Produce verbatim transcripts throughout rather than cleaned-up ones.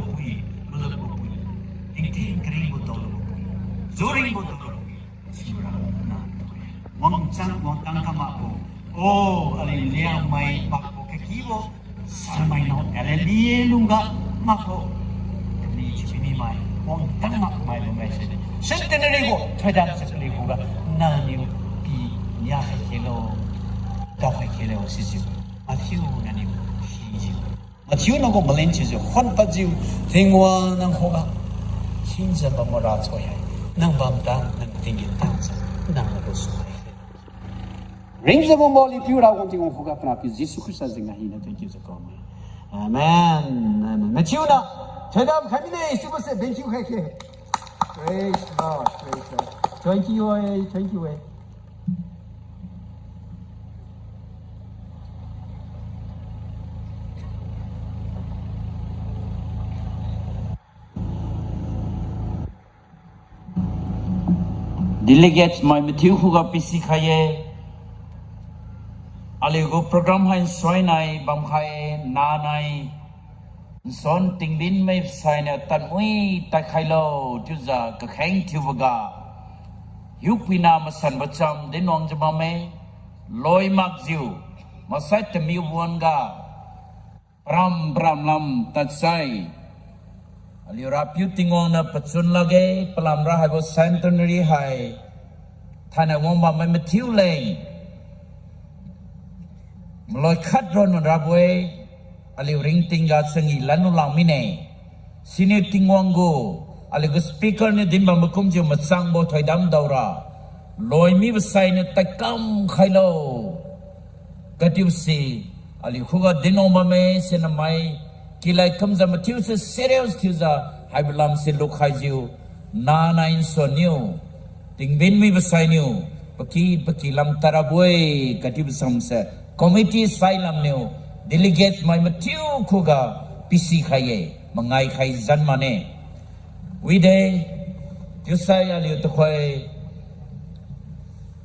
pui, malum pui, tingting karingbo tao pui, juringbo tao pui, siura na tao. Wangchang wangtang kamakbo, oh, aliu Liangmai pakbo kakibo, Sanmai nao L L D A lungga makbo, kami chiu mi mai, wangtang mak mai lungga se. Centenary gu thoidam se paliu khuga, nangniu pi nia khai khelo, dao khai khelo sijiu. Mathiu nangniu sijiu. Mathiu nanggu malin chiujiu, khonpadjiu, Tingwang nang khuga, singjiu bambo rachoi hai, nang bamtang, nang tinggen tangjiu, nang nanggu sukhai. Ringjiu bambo aliu piu Rawang Tingwang khuga panahpiu Jesu Khrista jengga hina thank you jiu kamme. Amen. Amen. Mathiu na, thoidam khai mine, chiubo se thank you khai khe. Praise God, praise God. Thank you, eh, thank you, eh. Delegates mai mathiu khuga pisikhai-e. Aliugu program hai nsuinai bamkhai-e, nanai. Nsuan tingbin mai sainiu tadmui tadkhailo, chiujiu kakheng thiuboga. Hiupuina masanbo cham dinwangjiu bamme, loi makjiu, maksai tamiu wan-ga. Param param lam tadsai. Aliu Rapiu Tingwang niu pachun lakge, palamra haibo centenary hai. Thainai wang bammai mathiu leng. Maloi khat ron rabo-e, aliu ringtingga changi lanlu lang mine. Siniu Tingwang gu, aliugu speaker niu dinbam makumjiu machangbo thoidam daora. Loi mibo sainiu tadkam khailo. Katiusi, aliu khuga dinwang bamme, sinamai, kilai kamjiu mathiu se serious thiujiu, haibo lamse lukhaijiu, nanai nsuan niu, tingbin mibo sainiu, paky paky lam tadrabo-e, katiubo samse, committee sai lamniu, delegates mai mathiu khuga, pisikhai-e, mangai khai zan mane. Wide, chiusai aliu tuhoi,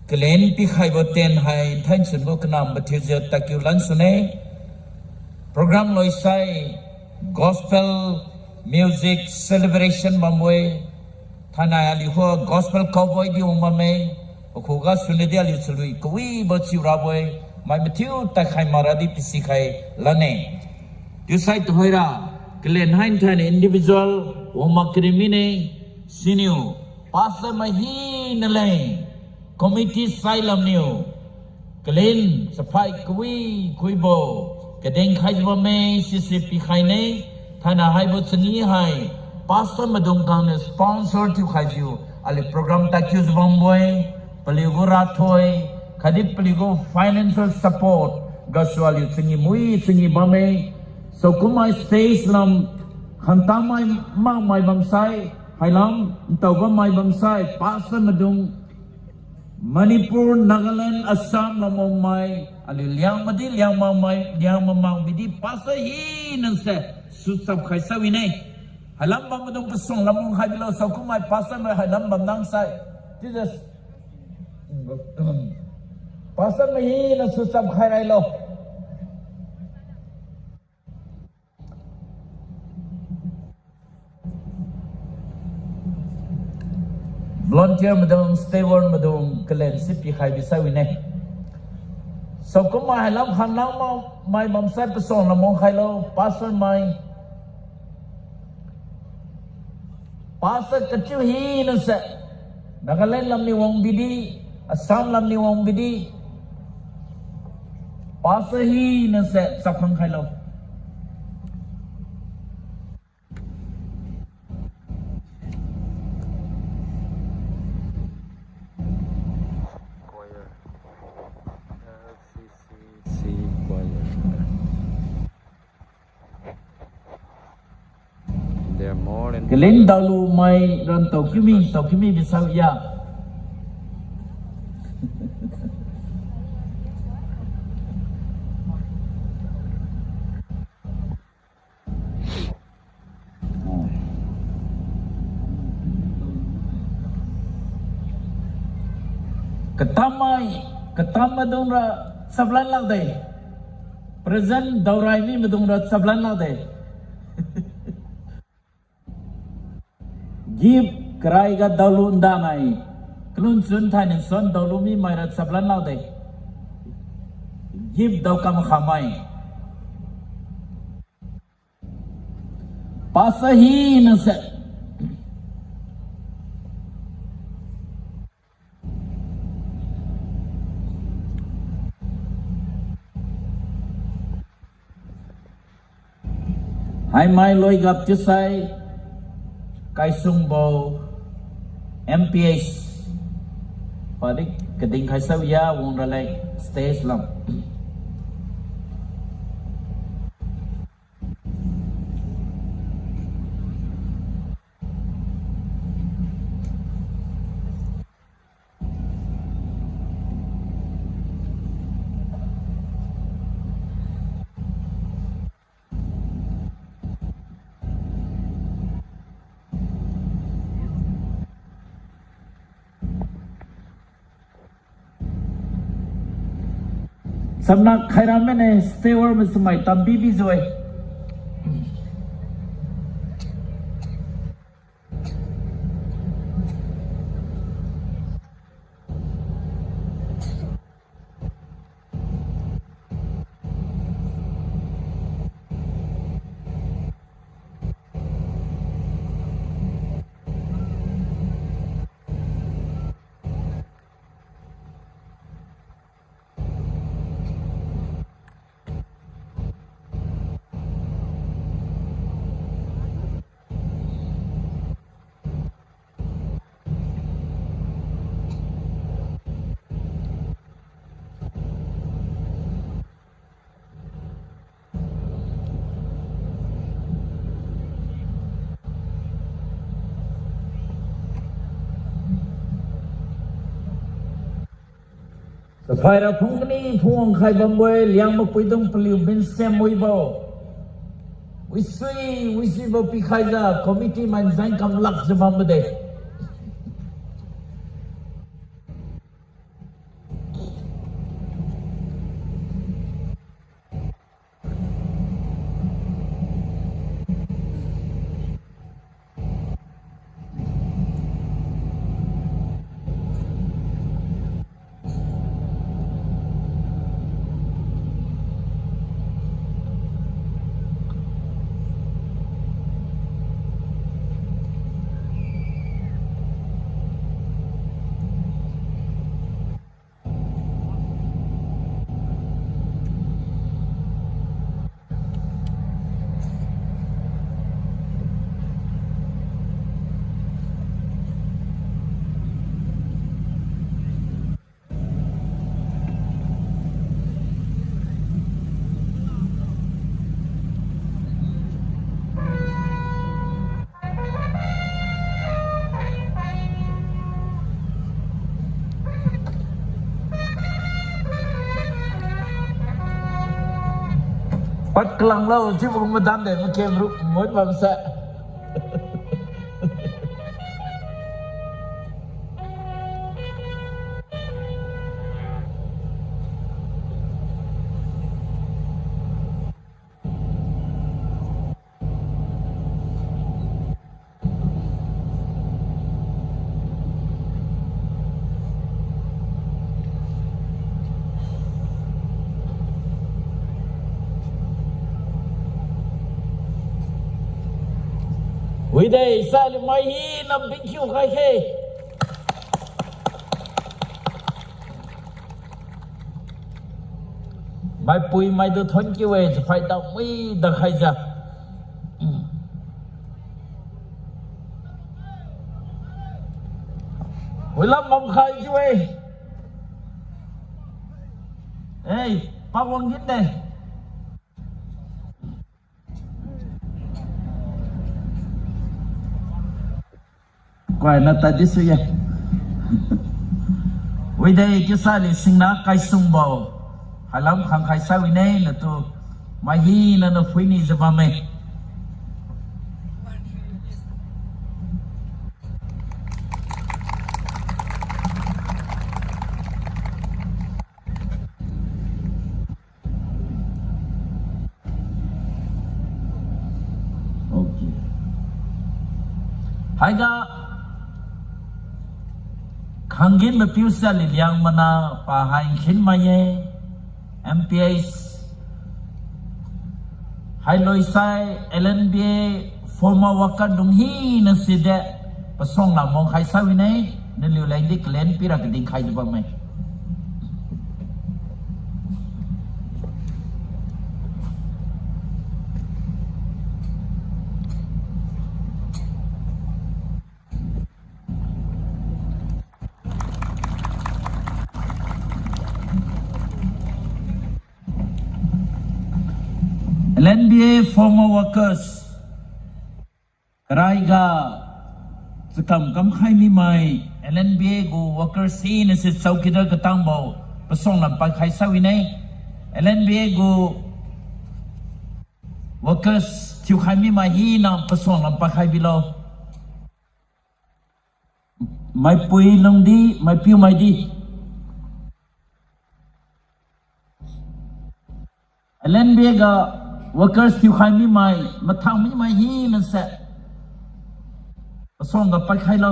kalen pikhaibo ten hai thainsunbo kanambo thiujiu tadkiu lansune. Program loisai gospel music celebration bambo-e. Thainai aliu khuga gospel cowboy di wang bamme. Pakhuga suni di aliu chalui kawibo chiurabo-e. Mai mathiu tadkhai makra di pisikhai lane. Chiusai tuhoira, kalen hai thainai individual wang mak kari mine, siniu, pastor mai hina leng, committee sai lamniu, kalen, chaphai kawi, kuibo, kadeng khaijiu bamme, sisi pikhaine, thainai haibo changi hai, pastor maidung khangniu sponsor thiukhaijiu, aliu program tadkiujiu bambo-e, paliugu rathoi, khatdi paliugu financial support, gasu aliu changi mui changi bamme, saokummai stage lam, khantamai makmai bamsai, hailam, ntaobammai bamsai, pastor maidung, Manipur, Nagaland, Assam lamwangmai, aliu Liangmai di, Liangmai, Liangmai mak bidi pastor hinase, suchap khai sawine. Hailam bam maidung pasuang lamwang khai bilo, saokummai pastor mai hailam bam nangsai. Chiujiu, pastor mai hina suchap khai railo. Volunteer maidung, steward maidung, kalen si pikhai bisai wine. Saokummai hailam khanlang ma, mai bamsai pasuang lamwang khailo, pastor mai. Pastor kachiu hinase, Nagaland lamniu wang bidi, Assam lamniu wang bidi. Pastor hinase, chapkhang khailo. Choir. L C C C choir. There are more than Kalen daolumai ran tao kimi, tao kimi bisao ya. Katammai, katam maidungra chaplan lakde. Present daorai mi maidungra chaplan lakde. Gift karaiga daolu ndanai, kalun chun thainai nsuan daolu mi maira chaplan laode. Gift daokam khamai. Pasa hinase. Haimai loigap chiusai, Kaisungbo M P H. Padi kading khai saoya wang raleng stage lam. Samna khaira mene steward masamai tambi bijiu-e. Saphaira phung kani phung wangkhai bambo-e, Liangmai puidung paliu Vincent Wibo. Wisui, wisuibo pikhaijiu committee mai nzan kamlakjiu bambo de. Pad kalanglo chiubo madan de, makem ruk moi bamsa. Wide, saliu mai hina bingkhiu khai khe. Maipui maitu thonkiu-e, chaphai dao mui dakhaijiu. Wilam bamkhai chiu-e. Ei, pawang ginde. Kuaina tadi sui ye. Wide chiusali singna Kaisungbo. Hailam khangkhai sawine natu. Mai hina na phuini jiu bamme. Okay. Haiga khangginbo piu saliu Liangmai na pahai nkhin mai-e, M P S, hai loisai L N B A former worker dung hina side pasuang lam wangkhai sawine, naliu lengdi kalen pira kadinkhai di bamme. L N B A former workers, karaiga chakam kamkhai mimai, L N B A gu workers hina si chowkidar katangbo pasuang lam padkhai sawine, L N B A gu workers thiukhai mimai hina pasuang lam padkhai bilo. Maipui lungdi, maipiu maidi. L N B A ga workers thiukhai mimai, mathang mimai hina se pasuangga padkhailo.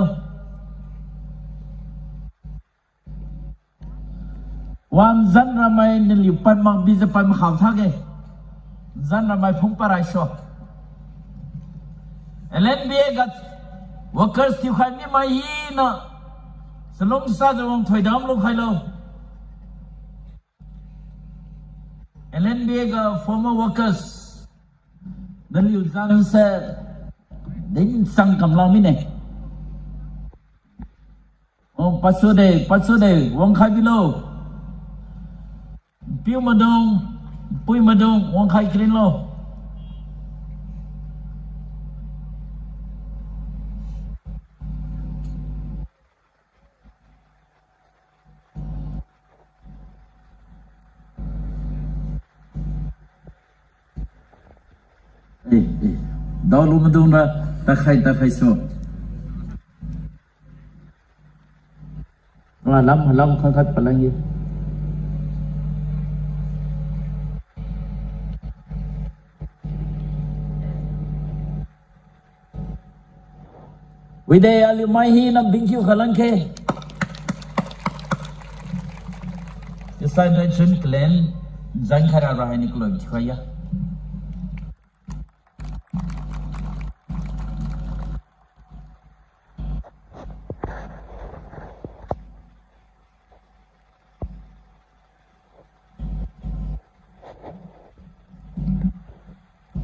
Wan zan ramai naliu pad mak bijiu pad makham thage. Zan ramai phung paraiso. L N B A ga workers thiukhai mimai hina chalungsajiu wang thoidam lukhailo. L N B A ga former workers, naliu zan se dinchang kamla mine. O, pasude, pasude, wangkhai bilo. Piu maidung, pui maidung, wangkhai karinlo. Eh, eh. Daolu maidung ra, takhai, takhai so. Wa lam, lam khangkhat palang ye. Wide aliu mai hina bingkiu khalang khe. Isai nai chun kalen, zan khaira ra haini kaloi thiukhai ya.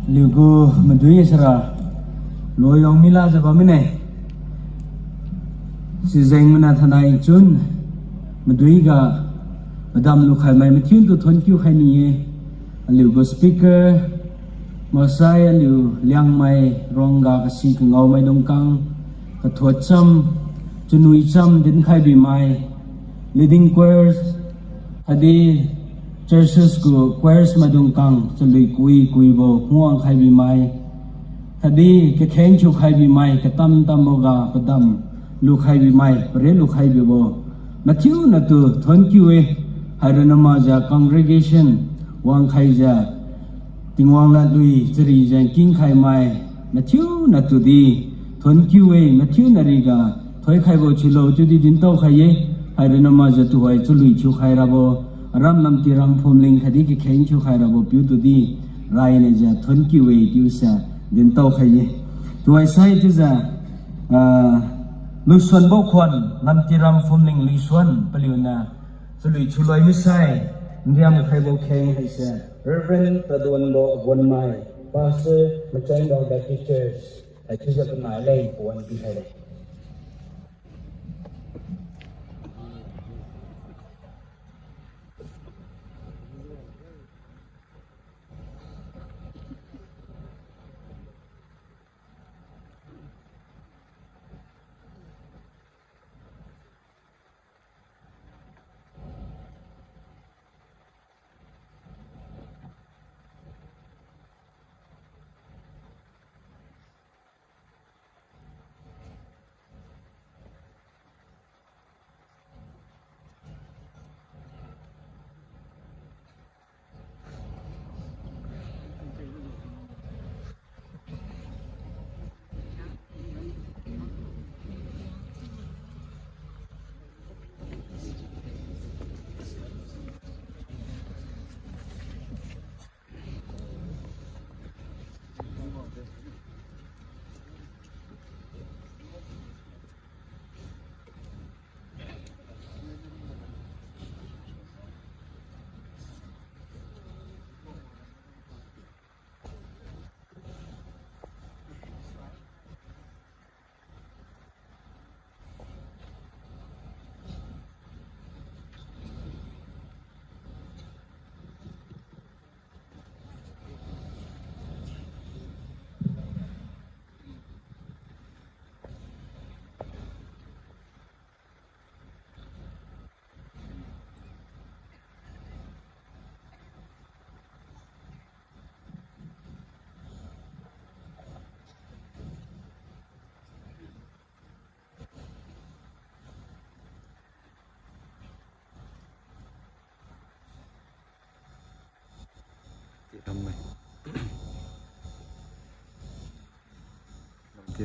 Aliugu madui sara loyang milajiu bammine. Sijeng mana thainai chun madui ga padam lukhai mai mathiutu thonkiu khai ni-e. Aliugu speaker, maksai aliu Liangmai ruangga kasi kangao maidung kang, kathot cham, chunwi cham dinkhai bimai, leading choirs, khatdi churches gu choirs maidung kang chalui kui kuibo phungwang khai bimai, khatdi kakheng thiukhai bimai, katam tamboga padam lukhai bimai, pare lukhai bibo mathiu natu thonkiu-e. Hairana makjiu congregation wangkhaijiu Tingwang ladlui chari jeng kingkhai mai mathiu natudi thonkiu-e, mathiu nariga thoikhaibo thiulo chiudi dintao khai-e. Hairana makjiu tuhoi chalui thiukhai rabo, aram Namtiram Phumling khatdi kakheng thiukhai rabo piutudi rainajiu thonkiu-e chiusa dintao khai-e. Tuhoi sai chiujiu, ah, Luisuanbo Khuan, Namtiram Phumling Luisuan paliuniu chalui thiuloi misai, nriam khaibo kheng haise Reverend Tadonbo Aguanmai, Pastor, Machangdao Baptist Church, haichiujiu panai leng pawan pikhaide.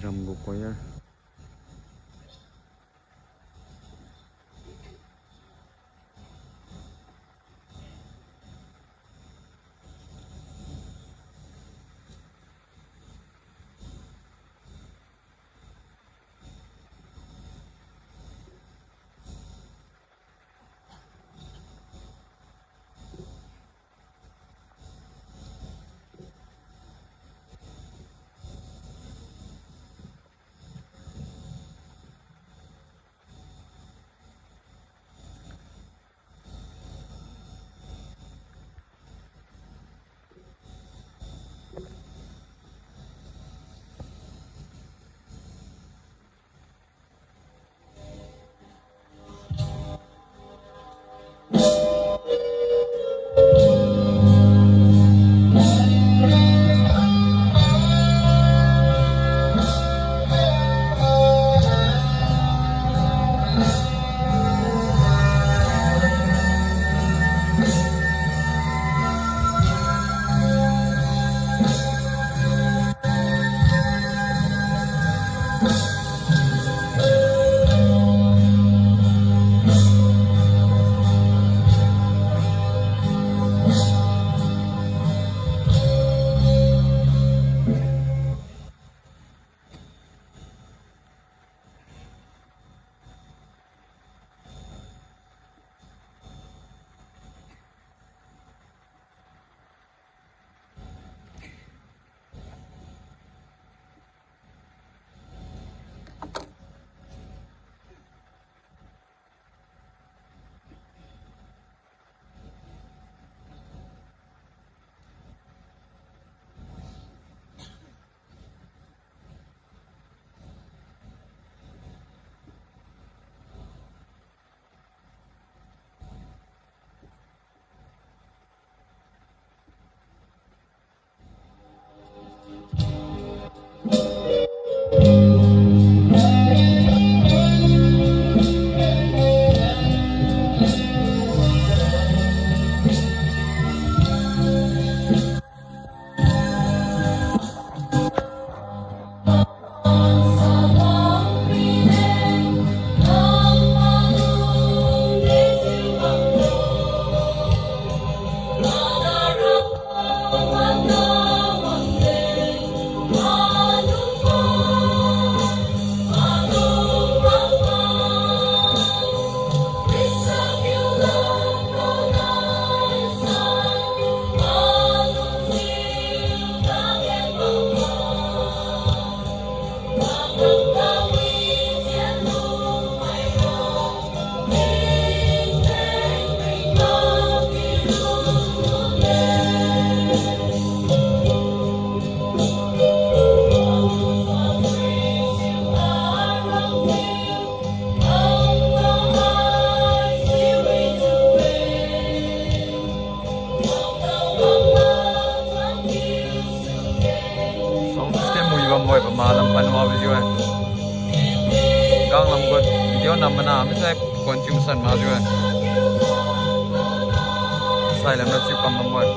Ram gu choir. Sound system wi bam hoi bam ma lam pan wa ba jiu-e. Gang lam gu video nam mana mi sai kon chiu san ma jiu-e. Sai lam na chiu kam bam hoi.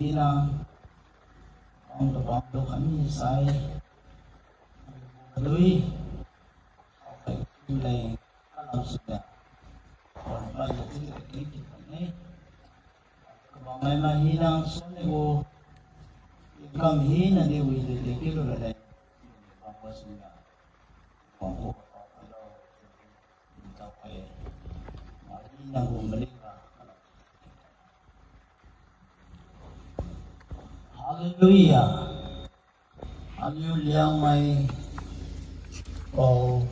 Ina, ang tabang tu kami sai, lui, leng, kalam sida, wan pai tu ti ti ti ni, kabang mai ma hina sone bo, kam hina di wi di di ki lu le, bang ko sida, bang ko, bang ko, Hallelujah. Aliu Liangmai pao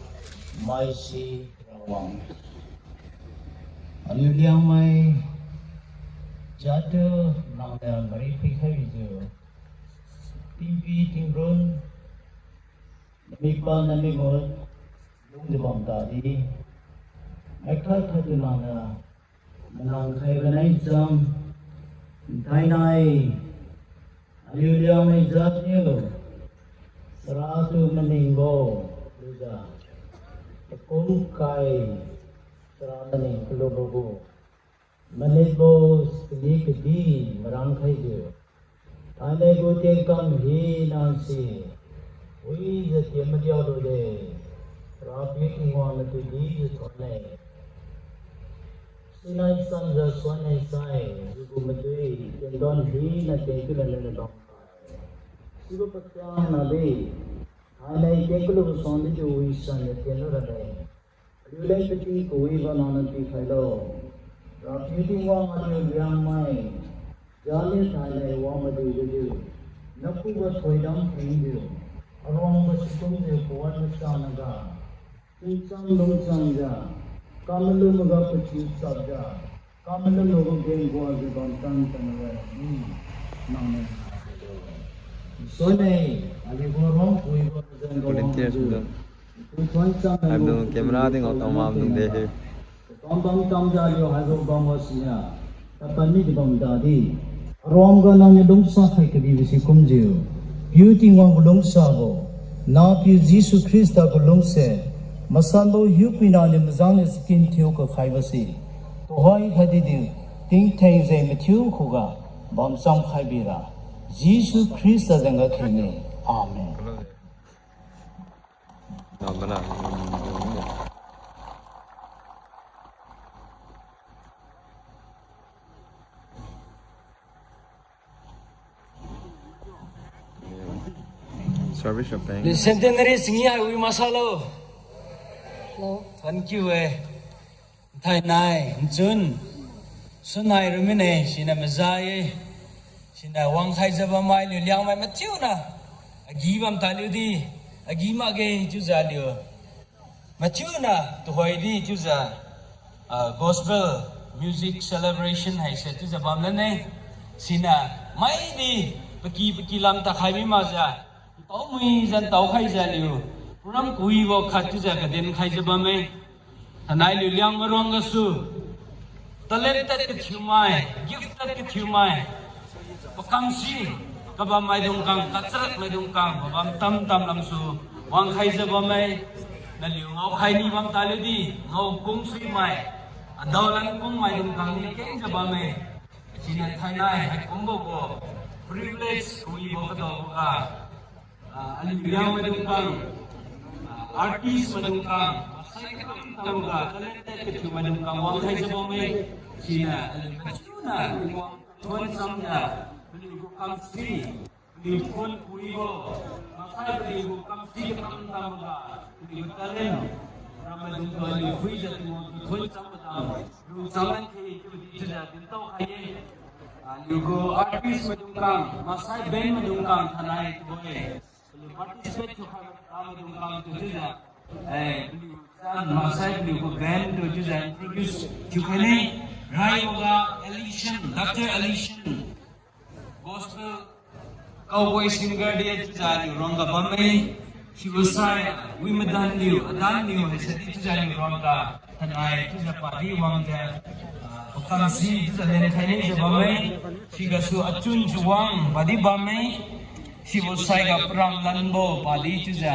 maisi Rawang. Aliu Liangmai jatu nangniu mari pikhai bijiu. Tingpi tingrun, namipa namimut, lungjiu bam tadi. Maikhat khat tu nangniu manang khaibo nai cham, thainai, aliu Liangmai jat niu, saratu maningbo, lujiu, takum kai, sara maning kalubo gu, manitbo, kani kadi, marang khaijiu. Thainai gu tienkam hina si, wijiu tien madiao lude, Rapiu Tingwang natu dijiu thon-e. Sinai chamjiu suan-e sai, jigu matui, tiendon hina tien kiu lane bam. Sibo pakhiangna di, thainai tien kiulubo suang ditu wisanjiu tienlu rade. Aliuleng pati kawibo nangniu pikhailo. Rapiu Tingwang aliu Liangmai, jani thainai wang madui dijiu, nakhuga thoidam khengjiu, aruangbo sikumjiu pawan machang naga, chunchang lungchangjiu, kamalum maga pachiu chapjiu, kamalum magu geng guajiu bam tan tan rani, nangniu Sone, aliu gu ruang puibo zan ga wang Volunteers tu. Adu camera di ngao tao mam dung de. Pambam tamjiu aliu haibo bambo siniu, tapan midi bam tadi. Aruang ga nangniu lungsa khai kabibo si kumjiu, Piu Tingwang gu lungsabo, Nahpiu Jesu Khrista gu lungse, masanbo hiupuina niu majang niu chakin thiu kakhaibo si, tuhoi khatdi diu, tingtheng jeng mathiu khuga bamcham khai bira, Jesu Khrista jengga thune. Amen. Service of thanks. Centenary singi hai wi masalo. Hello. Thank you, eh. Thainai, nchun. Sunai rumine, sina maza-e. Sina wangkhaijiu bammai aliu Liangmai mathiuna. Agi bam taliu di, agi makge chiujiu aliu mathiuna, tuhoidi chiujiu, ah, gospel music celebration haise chiujiu bamlane. Sina maidi paky paky lam takhai mi makjiu, ntaomuijiu ntaokhaijiu aliu program kawibo khat chiujiu kaden khaijiu bamme. Thainai aliu Liangmai ruang gasu talented kathiumai, gifted kathiumai, pakamsi kabammaidung kang, kacharatmaidung kang, pabam tamtam lamsu wangkhaijiu bamme. Naliu ngaokhai ni bam taliu di, ngao kungsuimai, adaolan kungmaidung kang ni kengjiu bamme. Siniu thainai haikumbo gu privilege kawibo kadaoboga, ah, aliu Liangmaidung kang, ah, artist maidung kang, masai katam tamga talented kathiumaidung kang wangkhaijiu bamme. Siniu aliu mathiuna Tingwang thon chamjiu, paliugu kamsi, paliu khun puibo, masai paliugu kamsi katam tamga, paliugu talent, ramaidung ga aliu phuijiu Tingwang thon chambo dam, lungcham lan khe chiubo di chiujiu dintao khai-e. Aliugu artist maidung kang, masai band maidung kang thainai tubo-e. Aliu participate thiukhai ramaidung kang tu chiujiu, eh, paliu chan masai paliugu band tu chiujiu introduce thiukhaine. Raiboga Ellison, Doctor Ellison, Gospel cowboy singer di chiujiu aliu ruangga bamme. Sibo sai, wi madanniu, adanniu haise di chiujiu aliu ruangga thainai chiujiu padi wangjiu, ah, pakamsi chiujiu lenkhaine jiu bamme. Sigasu Achun Chawang padi bamme. Sibo saiga Paramlanbo padi chiujiu,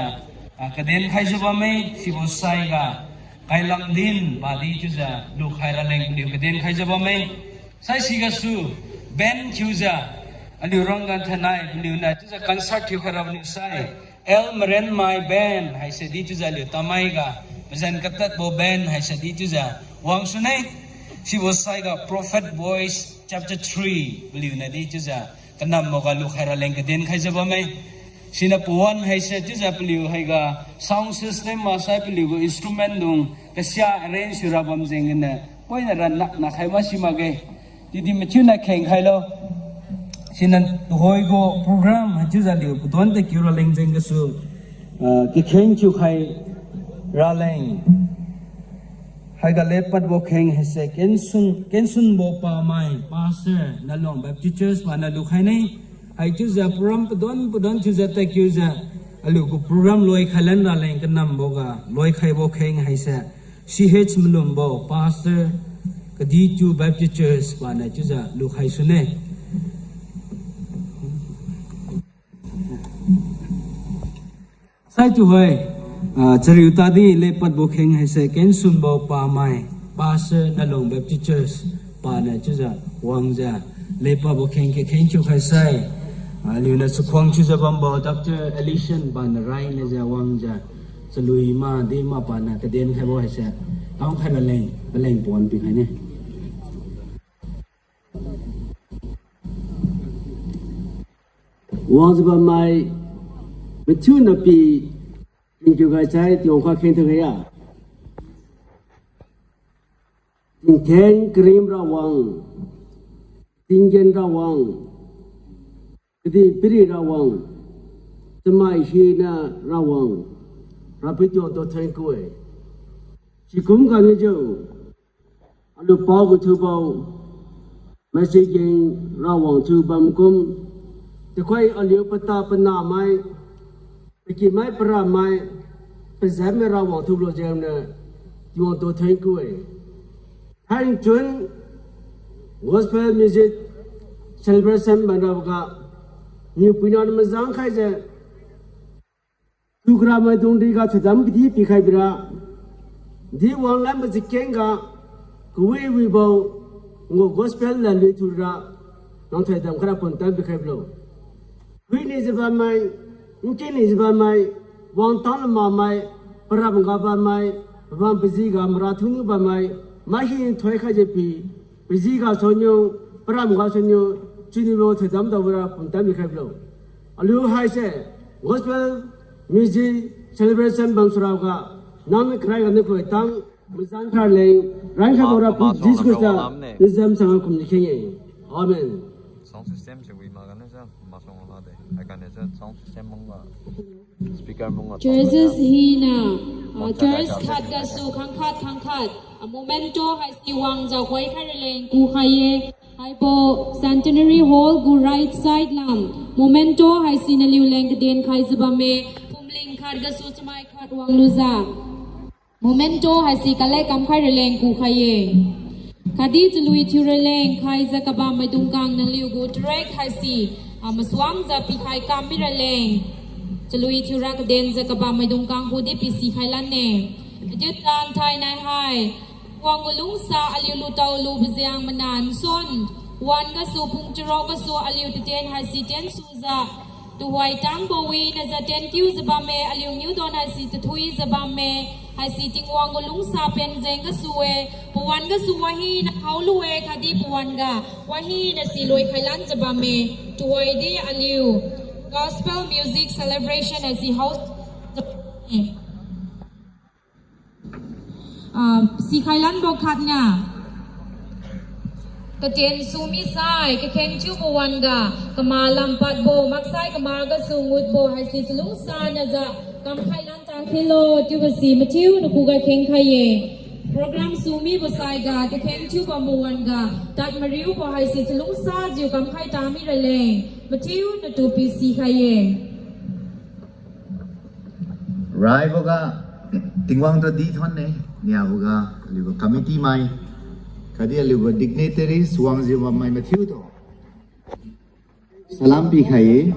ah, kadenkhaijiu bamme. Sibo saiga Kailamdin padi chiujiu lukhai raleng paliu kadenkhaijiu bamme. Sai sigasu band thiujiu, Aliu rangga thainai paliuniu chiujiu concert thiukhai rabo niu sai, L Marenmai Band haise di chiujiu aliu Tamei ga, mazan katadbo band haise di chiujiu wangsune. Sibo saiga Prophet Voice Chapter three paliuniu di chiujiu kanamboga lukhai raleng kaden khaijiu bamme. Siniu pawan haise chiujiu paliu haiga sound system maksai paliugu instrument dung kasia arrange thiura bam jengniu poina ranna nakhai masi makge. Chiudi mathiuna kheng khailo. Siniu tuhoigu program haichiujiu aliu padon takiu raleng jeng gasu, ah, kakheng thiukhai raleng. Haiga lepadbo kheng haise Kensun, Kensunbo Pamai, Pastor, Nalong Baptist Church paniu lukhaine. Haichiujiu program padon padon thiujiu takiujiu aliugu program loikhai lan raleng kanamboga loikhaibo kheng haise C H Malumbo, Pastor, Kaditu Baptist Church paniu chiujiu lukhai sune. Sai tuhoi, ah, chariu tadi lepadbo kheng haise Kensunbo Pamai, Pastor, Nalong Baptist Church paniu chiujiu wangjiu lepadbo kheng kakheng thiukhai sai, ah, aliuniu chakhuang thiujiu bambo Doctor Ellison paniu rainijiu wangjiu chalui madi ma paniu kaden khaibo haise kamkhai raleng paleng pawan pikhaine. Wangjiu bammai, mathiuna pi, tingkiu gai sai, tiongkha kheng thang ya. Tingtheng karim rawang, tinggen rawang, kadihpiri rawang, chamai hina rawang, Rapiu tiutu thank you e. Sikum ganijiu, aliu paobo thiubo, masigeng rawang thiu bamkum, tuhoi aliu pata panamai, pakimai paramai, pazanmai rawang thiulo jengniu, tiutu thank you e. Thainai chun Gospel Music Celebration bamraboga, niu puina mazang khaijiu, thukramaidung riga thoidam kadi pikhai bira, di wanglanbo chakengga, kawiwibo, ngo gospel ladlui thura, nang thoidam khaira pumtan pikhai bilo. Phuinijiu bammai, nkinijiu bammai, wangtang lamakmai, paramga bammai, pabam pajiga mara thuniu bammai, mai hi thoikhaijiu pi, pajiga suniu, paramga suniu, chuniubo thoidam daora pumtan pikhai bilo. Aliu haise Gospel Music Celebration bam suraoga, nang karaiga niu khuitang mazan kharaleng, rankhaibo Rapiu Jesu Khrista, nizam sangga kumjiu kheng-e. Amen. Sound system se wi makganiu sa, masuang lade. Haiganiu sa sound system mungga, speaker mungga. Churches hina, ah, church khat gasu khangkhat khangkhat, ah, memento haise wangjiu khoikhai raleng kukhai-e. Haibo Centenary Hall gu right side lam, memento haise naliu leng kaden khaijiu bamme, phumling khat gasu chamai khat wanglujiu memento haise kale kamkhai raleng kukhai-e. Khatdi chalui thiu raleng khaijiu kabammaidung khang naliugu tract haise, ah, masuangjiu pikhai kam mi raleng, chalui thiura kadenjiu kabammaidung khang khudi pisikhai lanne. Achiu tan thainai hai, wanggu lungsa aliu lutao lubo jeng manan son, wan gasu pung charuk gasu aliu tatien haise tien sujiu, tuhoi tangbo winajiu tien kiujiu bamme, aliu niu don haise tathuijiu bamme, haise Tingwang gu lungsa pen jeng gasu-e, pawan gasu wahina khaolu-e, khatdi pawan ga wahina siloi khailanjiu bamme, tuhoidi aliu Gospel Music Celebration haise house Ah, sikhai lanbo khatna. Katien sumisai, kakheng thiubo wan-ga, kama lampadbo, maksai kama gasu ngutbo, haise chalungsa najiu, kamkhai lan takhilo, chiubo si mathiu nakhuga khengkhai-e. Program sumibo saiga, kakheng thiubambo wan-ga, tad mariubo haise chalungsajiu kamkhai tami raleng, mathiu natu pisikhai-e. Raiboga, Tingwang tu di thonne, niaboga, aliuga committee mai, khatdi aliuga dignitaries, wangjiu bammai mathiu tu salam pikhai-e,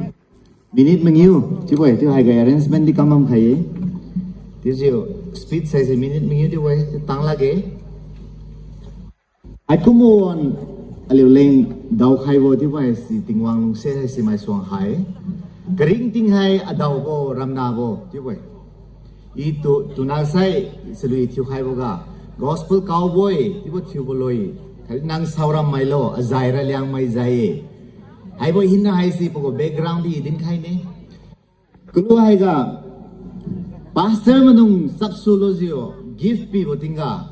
minute mangiu, chiubo-e, chiu haiga arrangement di kam bamkhai-e. Chiujiu speech haise minute mangiu di-e, tang lakge. Haikumbo wan, Aliu leng daokhaibo chiubo haise Tingwang lungsiat haise maisuang hai. Karingting hai adaobo ramnabo chiubo-e. I tu, tuna sai chalui thiukhaibo ga, gospel cowboy chiubo thiubo loi. Khatdi nang saoram mailo, azai ra Liangmai zai-e. Haibo hinna haise pagu background di dinkhaine. Kalu haiga, pastor maidung sapsu lujiu, gift pibo tingga,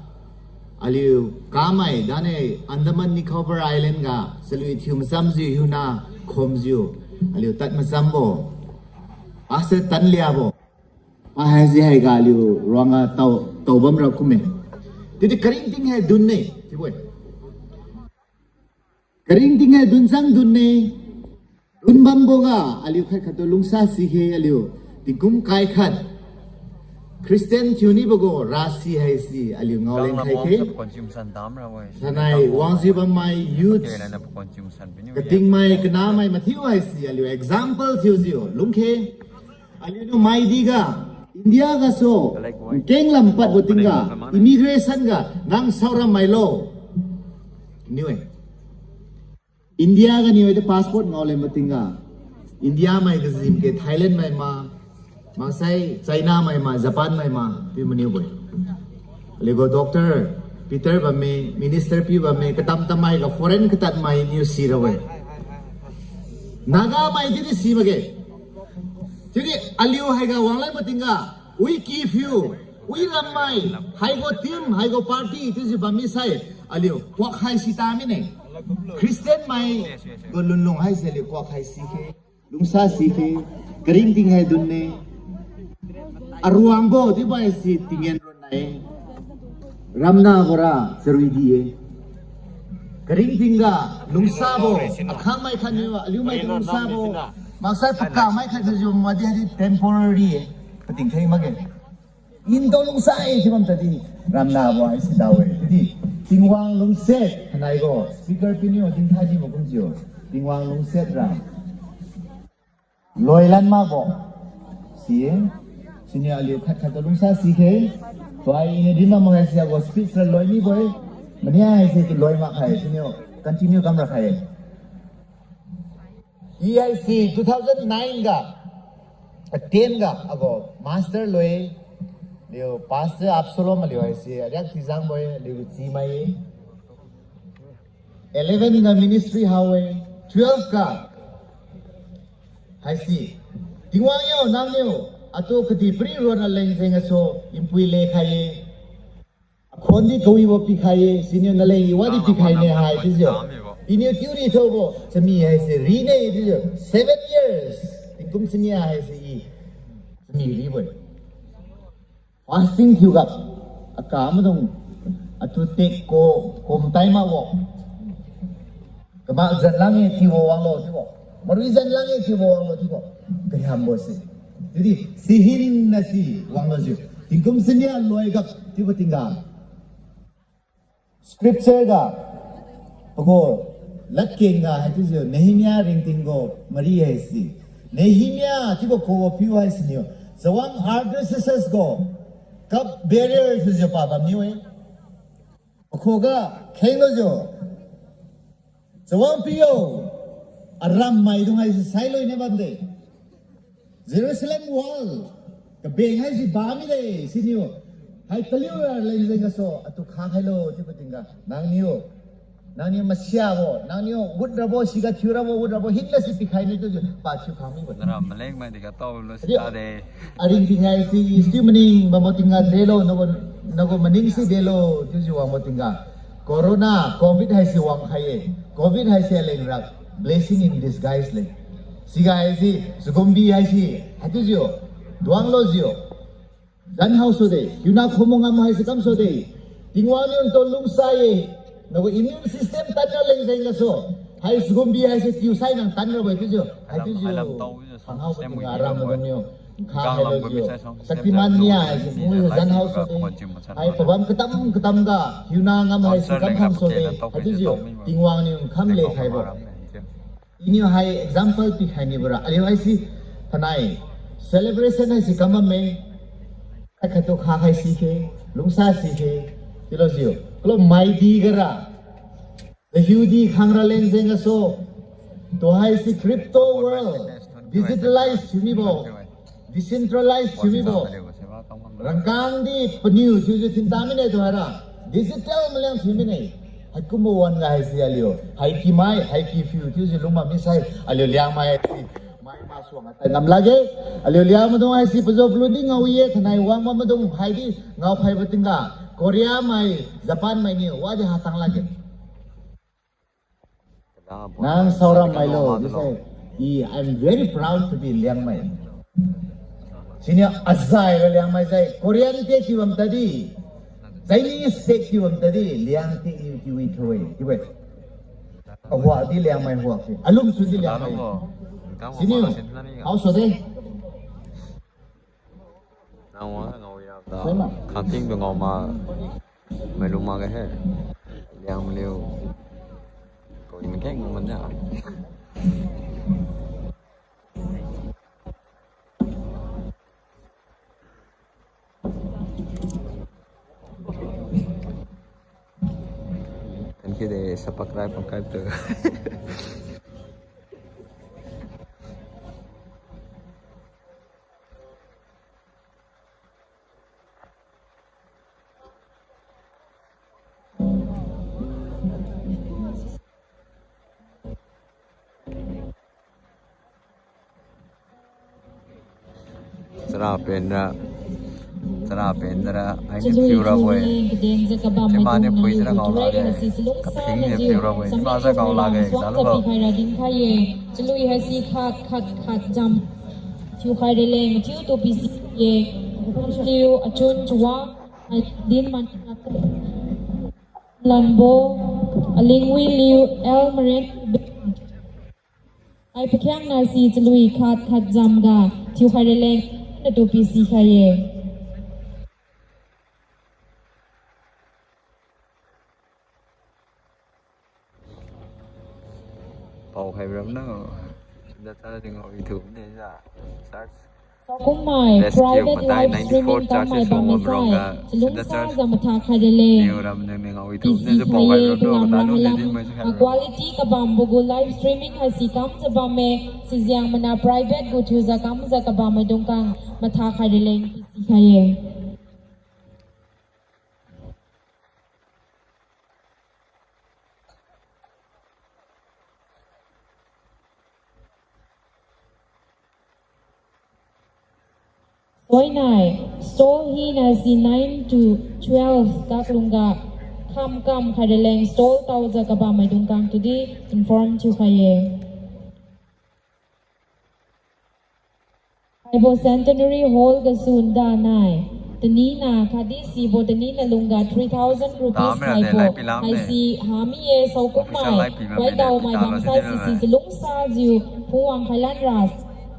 aliu kamai dane Andaman Nicobar Island ga chalui thiu machamjiu hiuna khomjiu, aliu tad machambo, pastor tanliabo. Pa haise haiga aliu ruangga tao, taobam ra kumme. Chiudi karingting hai dunne chiubo-e. Karingting hai dunchang dunne. Dunbamboga aliu khat khattu lungsa sikhe aliu tingkum kai khat Christian thiunibo gu rasi haise aliu ngaoleng khaikhe. Tanai wangjiu bammai youth, katingmai kanamai mathiu haise aliu example thiujiu lungkhe. Aliuniu maidi ga, India gasu, kenglam padbo tingga, immigration ga, nang saoram mailo. Niu-e. India ganiu haidi passport ngaolen matingga, India mai kajim ke Thailand mai ma, maksai China mai ma, Japan mai ma, piu maniubo-e. Aliugu doctor, Peter bamme, minister piu bamme, katam tamai ga foreign katadmai niu sirabo-e. Naga mai chiudi si makge. Chiudi aliu haiga wanglan matingga, wi kipiu, wi rammai, haigu team, haigu party chiujiu bammi sai, aliu kuak khai sita mine. Christian mai gu lunlung haise aliu kuak khai sikhe, lungsa sikhe, karingting hai dunne. Aruangbo chiubo haise tinggen ronne. Ramnabora charui di-e. Karingting ga lungsabo, akhangmai khatniu aliumai lungsabo, maksai pakamai khatniu jiu madi haidi temporary-e. Pating theng makge. Intu lungsa-e chiu bam tadi, ramnabo haisi dao-e. Chiudi, Tingwang lungsiat, thainai gu speaker piniu dinkhai dibo kumjiu, Tingwang lungsiat ra loilan makbo si-e. Siniu aliu khat khattu lungsa sikhe. Tuai iniu dinbam haise agu speech ra loi mibo-e. Mania haise loi makkhai, siniu continue kamra khai-e. I haise two thousand nine ga, ten ga agu master loi, aliu Pastor Absalom aliu haise ariak tijangbo-e, aliu chimai-e. Eleven ga ministry hao-e, twelve ga haise Tingwang yo nangniu atu kadihpiri ronna leng jeng gasu npui lekhai-e. Akhundi kawibo pikhai-e, siniu naleng i wadi pikhai ne hai chiujiu, iniu tiudi thobo chami haise rine chiujiu, seven years, tingkum chania haise i chami ribo-e. Fasting thiuga, aka maidung, atu tek ko, kumtai makbo. Kamak jan lang-e chiubo wanglo chiubo. Marui jan lang-e chiubo wanglo chiubo. Kariambo se. Chiudi, sihinna si wanglo jiu, tingkum chania loigap chiubo tingga, scripture ga, pagu ladkeng ga haichiujiu Nehemiah ringting gu mari haise. Nehemiah chiubo kubo piu haisiniu, chawang Artaxerxes gu cup bearer thiujiu pabamniu-e. Pakhuga khenglujiu, chawang pi yo, aram maidung haise sailoi ne bamde. Jerusalem wall kabeng haise bamide, siniu hai paliura leng jeng gasu atu khakhailo chiubo tingga, nangniu, nangniu masiabo, nangniu wotrabo, siga thiurabo, wotrabo, hinna si pikhai ne chiujiu, pathiu khang mibo. Naram malengmai diga taolo sitade. Aringting haise i still maning bambo tingga delo, nagu, nagu maning si delo chiujiu wangbo tingga, Corona, Covid haise wangkhai-e. Covid haise alengra blessing in disguise le. Siga haise, chakumbi haise, haichiujiu, duanglo jiu, zan haosude, hiuna khumo ngam haise kamsude, Tingwang niu ntu lungsa-e, nagu immune system tanra leng jeng gasu, hai chakumbi haise tiusai nang tanrabo-e chiujiu, haichiujiu, khang haobo tingga aram maidungniu, khang haibo jiu, Shaktiman nia haise, khumo zan haosude, hai pabam katam katamga hiuna ngam haise kamkhang sude, haichiujiu, Tingwang niu nkham lekhaibo. Iniu hai example pikhai nibora, aliu haise, thainai, celebration haise kambamme, khat khattu khakhai sikhe, lungsa sikhe, chiulo jiu, kalo maidi gara, Chahiudi khangra leng jeng gasu, tuhaise crypto world, digitalize thiumibo, decentralize thiumibo, rangkangdi paniu thiujiu thinta mine tuhaira, digital maliang thiu mine. Haikumbo wan-ga haise aliu haiki mai, haiki phiu thiujiu lungbam misai aliu Liangmai si mai masuang tadngam lakge. Aliu Liangmaidung haise pajo palun di ngao-e, thainai wang bammaidung haidi ngaokhaibo tingga, Korea mai, Japan mainiu wadi hatang lakge. Nang saoram mailo, this I, I am very proud to be Liangmai. Siniu azai ra Liangmai jai, Korean te thiubam tadi, Chinese te thiubam tadi, Liang te niu kiwi thoi, kiwi. Ahuak di Liangmai huak si, alung su di Liangmai. Siniu, hao so de. Nang wa ngao ya da. Khangting tu ngao ma. Mai lu makge he. Liangmai liu. Ko in keng ngao mania. Thank you de, subscribe, subscribe tu. Chara penra, chara penra, ai ni piu rabo-e. Chimani pui chara ngao lakge. Kathing ni piu rabo-e. Chima chara ngao lakge. Chalui haise khat, khat, khat jam. Thiukhai raleng, thiu tu pisi ye. Liu, achun, chuwa, din man, lambo, alingwi liu, el maren. Ai pakhiangna si chalui khat khat jamga thiukhai raleng natu pisikhai ye. Pao khai ram na. Sunda chara ding o itu ne ja. Search. Saokummai private live streaming kam mai bam masai, chalungsa ja matha khai raleng. Pisikhai ye, kalam raleng. A quality kabambo gu live streaming haisi kam ja bamme, sijiang mana private gu thiujiu kam ja kabam maidung khang matha khai raleng pisikhai ye. Soinai, stall hina si nine to twelve kaklungga, khamkam khai raleng stall taojiu kabam maidung khang tudi inform thiukhai ye. Haibo Centenary Hall gasu ndanai, tanina khatdi sibo tanina lungga three thousand rupees khaibo, haisi hami ye saokummai, khoidao mai bamsai sisi chalungsa jiu, phuwang khailan ra,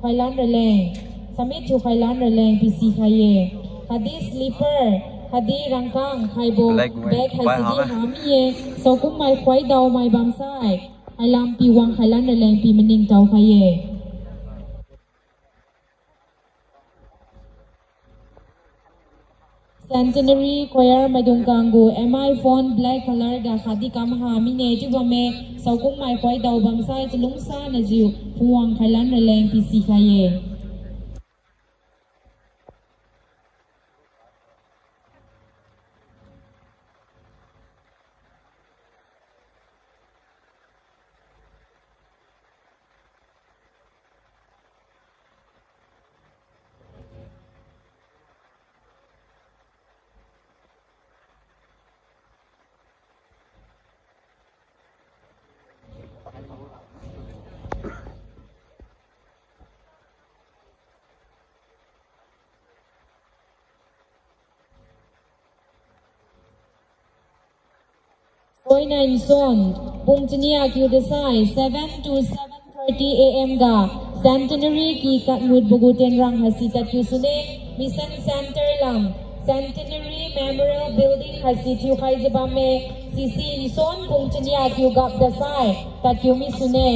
khailan raleng, submit thiu khailan raleng pisikhai ye. Khatdi slipper, khatdi rangkang khaibo, bag haisidi hami ye, saokummai khoidao mai bamsai, hailam piwang khailan raleng pi maningtao khai ye. Centenary Choir maidung khang gu M I phone black color ga khatdi kam ha mine chiu bamme, saokummai khoidao bamsai chalungsa najiu phuwang khailan raleng pisikhai ye. Soinai nson, pung chania kiu dasai, seven to seven thirty A M ga, Centenary ki katmut bagu tenrang haisi tadkiu sune, Mission Center lam, Centenary Memorial Building haisi thiukhaijiu bamme, sisi nson pung chania kiu gap dasai, tadkiu mi sune.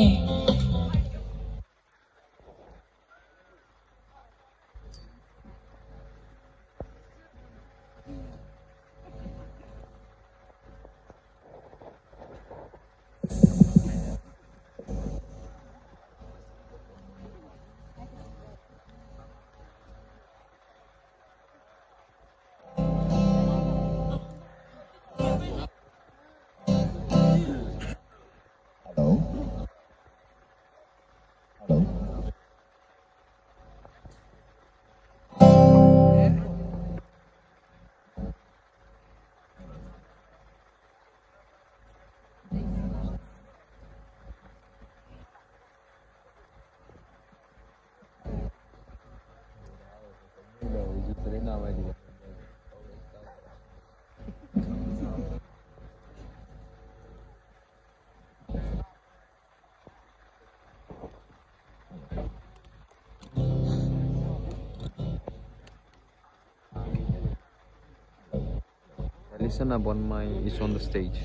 Listen up on my, is on the stage.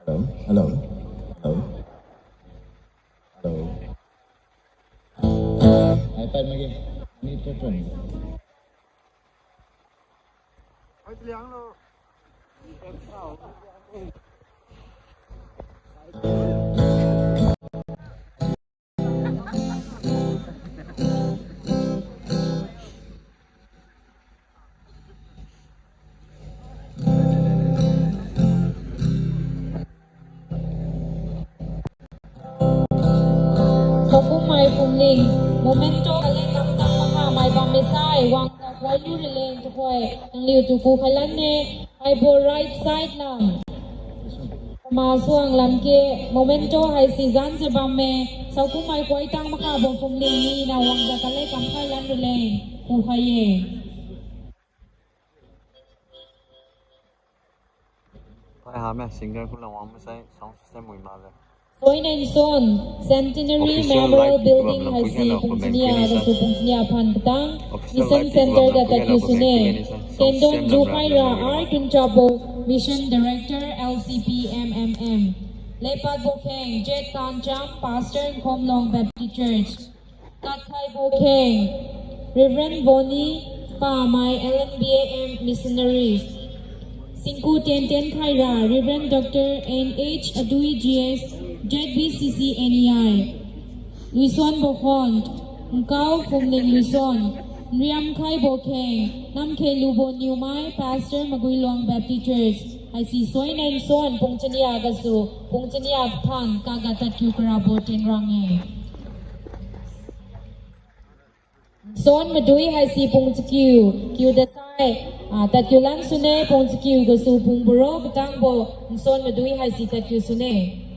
Hello, hello, hello, hello. iPad mage, ni telepon. Saokumai phumling, memento kalen kamtang makha mai bam mesai, wangjiu khuailu raleng tuhoi, nangliutu kukhai lanne, haibo right side lam. Masuang lamke, memento haisi zan jabam me, saokumai khuaitang makhabo phumling mina wangjiu kalen kamkhai lan raleng, kukhai ye. Pai hame singer kula wang masai sound system wi male. Soinenson, Centenary Official Memorial light Building pigwam lam haisi pui hela pungchania, comment kene sa. Gasu pungchania phan katang, Official Mission light Center pigwam lam ga pui hela tatkiu comment sune. Kene sa. Sound Kendong system lam Jukhaira ram R Tunchabo, Mission Director, L C P M M M. Lepadbo kheng, Jet Kancham, Pastor, Nkhomlong Baptist Church. Katkhaibo kheng, Reverend Bonnie Pamai L N B A M missionary. Singku tenten khaira, Reverend Doctor N H Adui G S, Z B C C N E I. Luisonbo khon, Nkau Phumling Luison, Nriamkhaibo kheng, Namkhelubo Niumai, Pastor Maguilong Baptist Church. Haisi soinenson pungchania gasu, pungchania phan kaga tatkiu karabo tenrang e. Nson madui haisi pung chakiu, kiu dasai, ah, tatkiu lan sune, pung chakiu gasu pung baro katangbo, nson madui haisi tatkiu sune.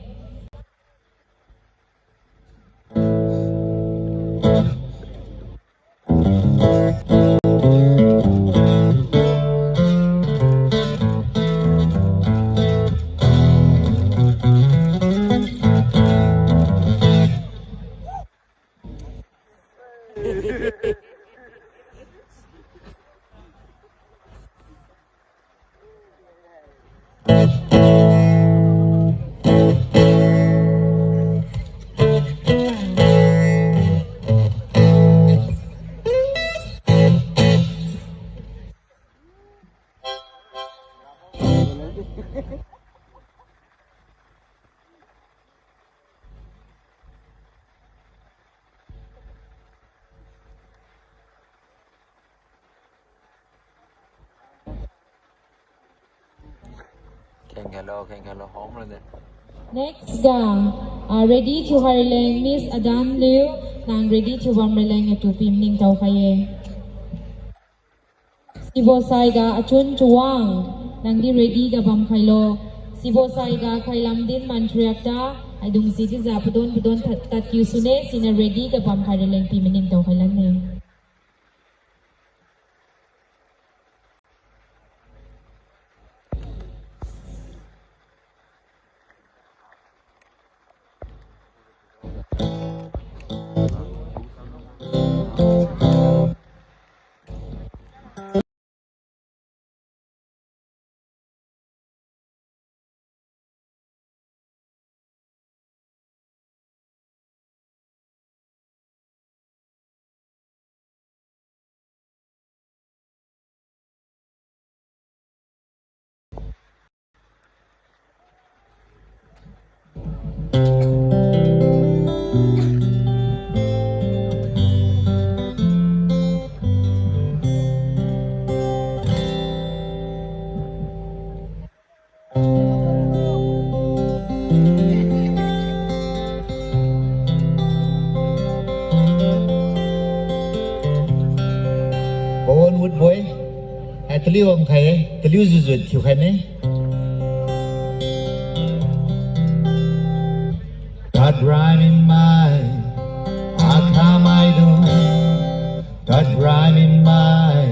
Kheng hello, kheng hello, home rade. Next ga, ah, ready thiu khairaleng Miss Adan Liu, nang ready thiu bamraleng atu pi maningtao khai ye. Sibosai ga Achun Chawang, nangdi ready ga bamkhailo. Sibosai ga Khailamdin Mantriakta, aidung si dijiu padon padon tad, tadkiu sune, siniu ready ga bamkhairaleng pi maningtao khailanne. Taliu wang khai, taliu jujut thiu khai ne. Tad raimai, akhamai dung. Tad raimai,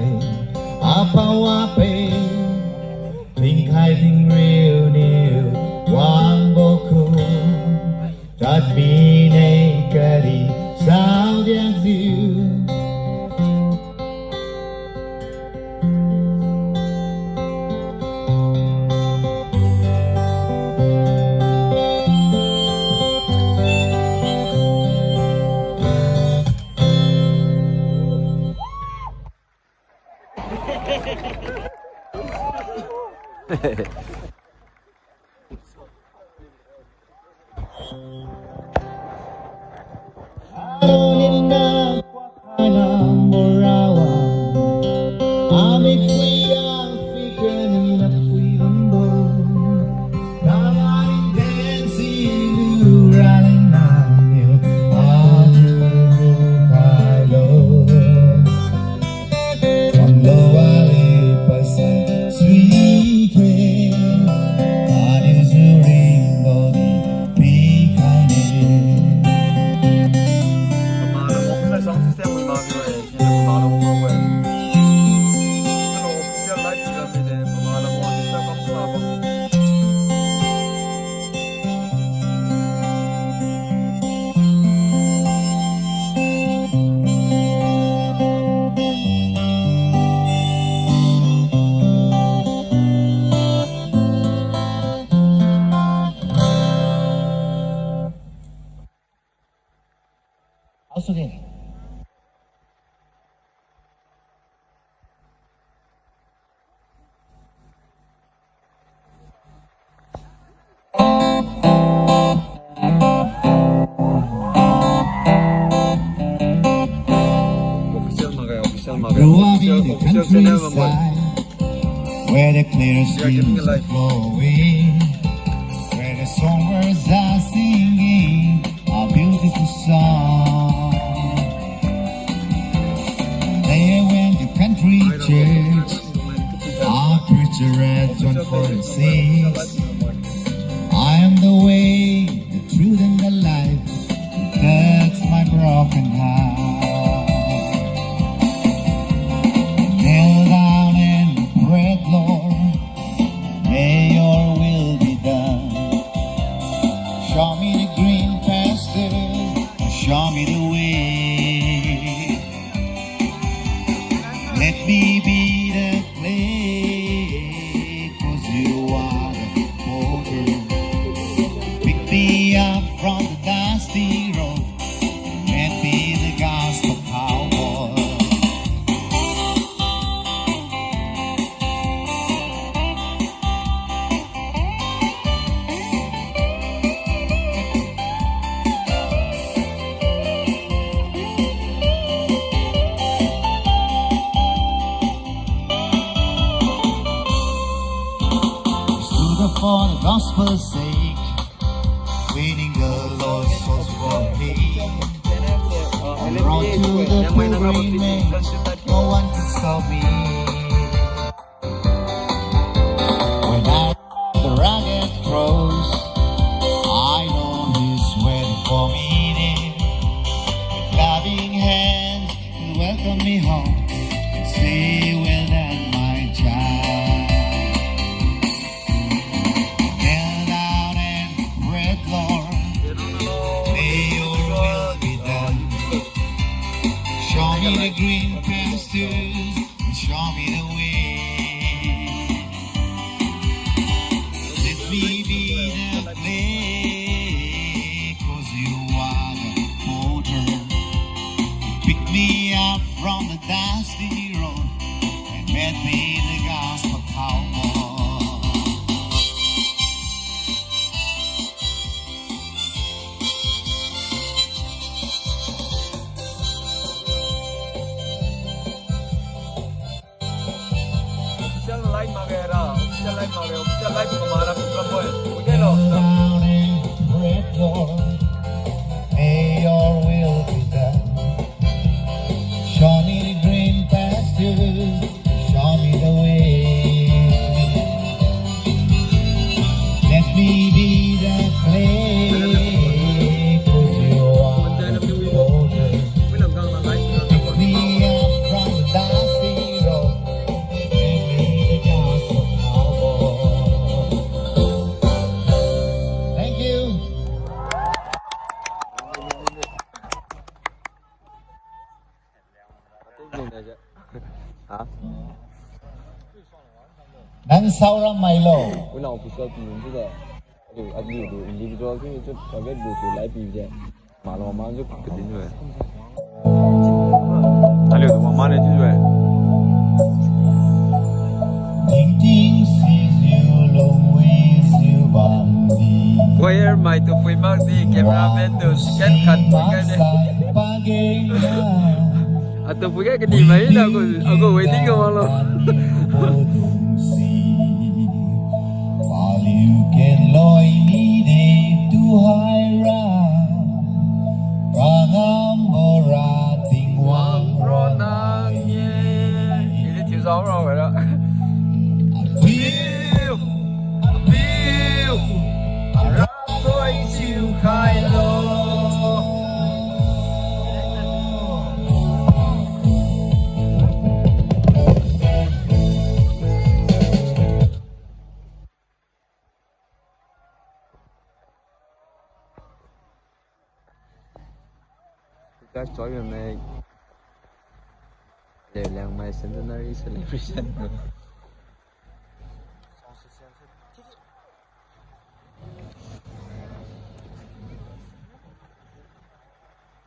apao ape. Tingkai tingriu niu, wangbo khu. Tad mine kari, saodiakjiu. Official makge, official makge. Official, official channel makge. Where the clear streams are flowing, where the songbirds are singing a beautiful song. There went the country church, our preacher at John four and six. I am the way, the truth and the life, that's my broken heart. Kneel down and pray, Lord, may your will be done. Show me the green pastures, show me the way. Let me be the clay, 'cause you are the potter. Pick me up from the dusty road and let me the gospel cowboy. Stood up for the gospel's sake, winning the lost souls for me. And brought to the pilgrimage, no one could stop me. When I the rugged cross, I know he's waiting for me there. With loving hands, he'll welcome me home and say, "Well done, my child." Kneel down and pray, Lord, may your will be done. Show me the green pastures, show me the way. Let me be the clay, 'cause you are the potter. Pick me up from the dusty road and let me the gospel cowboy. Official live makge ra, official live makge, official live kamara pukra boy. Okay lo. May your will be done. Show me the green pastures, show me the way. Nang saoram mailo. Unau official pi chiude. Aliu, aliu du individual chiu, chiu private du chiu lai pi de. Malo ma ju kadin we. Aliu du mama ne chiu we. Tingting sijiu lungwi jiu bamdi. Choir mai tu phui makdi, cameraman tu second khat phui kai de. Pageng na. Atu pui ga kani mai na agu, agu waiting ga wanglo. Paliu ken loi mide tuhaira, kangam bora Tingwang ronna ye. Ini thiu zao ra wara. Apiu, apiu, ara Koi chiu khailo. Guys, join me. Liangmai centenary celebration.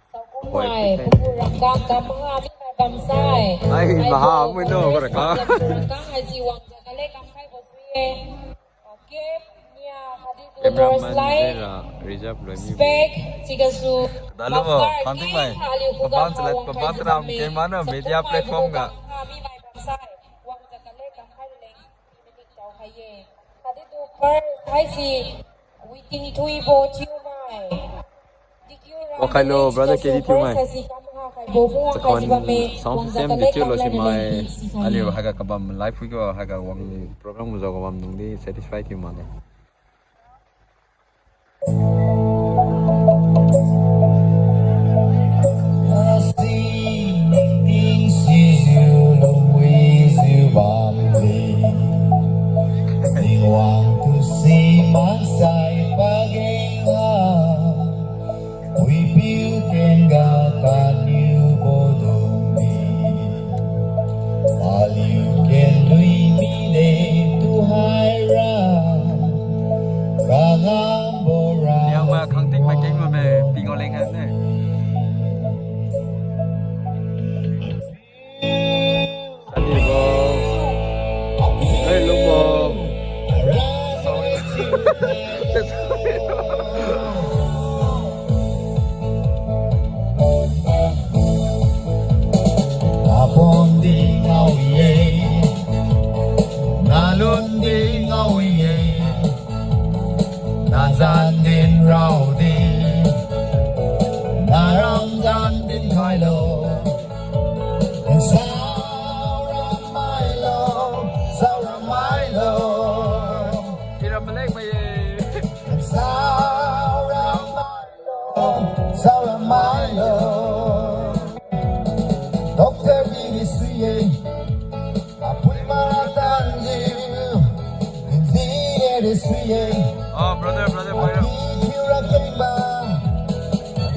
Saokumai, pupu rangkang kam mangami mai bamsai. Ai, maha mui no, ko rangkang. Rangkang haisi wangjiu kale kamkhaibo sui-e. Okay, nia hadi tu cameraman Doris Lai. Zera reserve loi mi. Spec, sigasu. Dalu mo, muffler, khangting mai. King, aliu kuga pabang salat, wangkhai pabang tram, keng mano, media platform ga. Kam mangami mai bamsai. Wangjiu kale kamkhai leng. Kaditu first haisi waiting thui bo thiu mai. Wakhailo, brother K D thiu mai. Chakhon sound system di thiu lo si mai. Aliu haiga kabam live phui ko haiga wang program gu jao kabam nungdi satisfy thiu male. Tingting sijiu lungwi jiu bamdi. Tingwang tu si maksai pageng ga. Wipiu ken ga kaniu bodungdi. Paliu ken lui mide tuhaira. Kangam bora. Liangmai khangting mai keng mame, pingao leng hai ne. Sadi bo. Hey, lungbo. Apon di ngao ye. Nalun di ngao ye. Nazan din rao di. Naram zan din khailo. Saoram mailo, saoram mailo. Ira malek mai ye. Saoram mailo, saoram mailo. Doctor di ni sui ye. Apui mara tanjiu. Engineer di sui ye. Ah, brother, brother, brother. Api thiura kengba.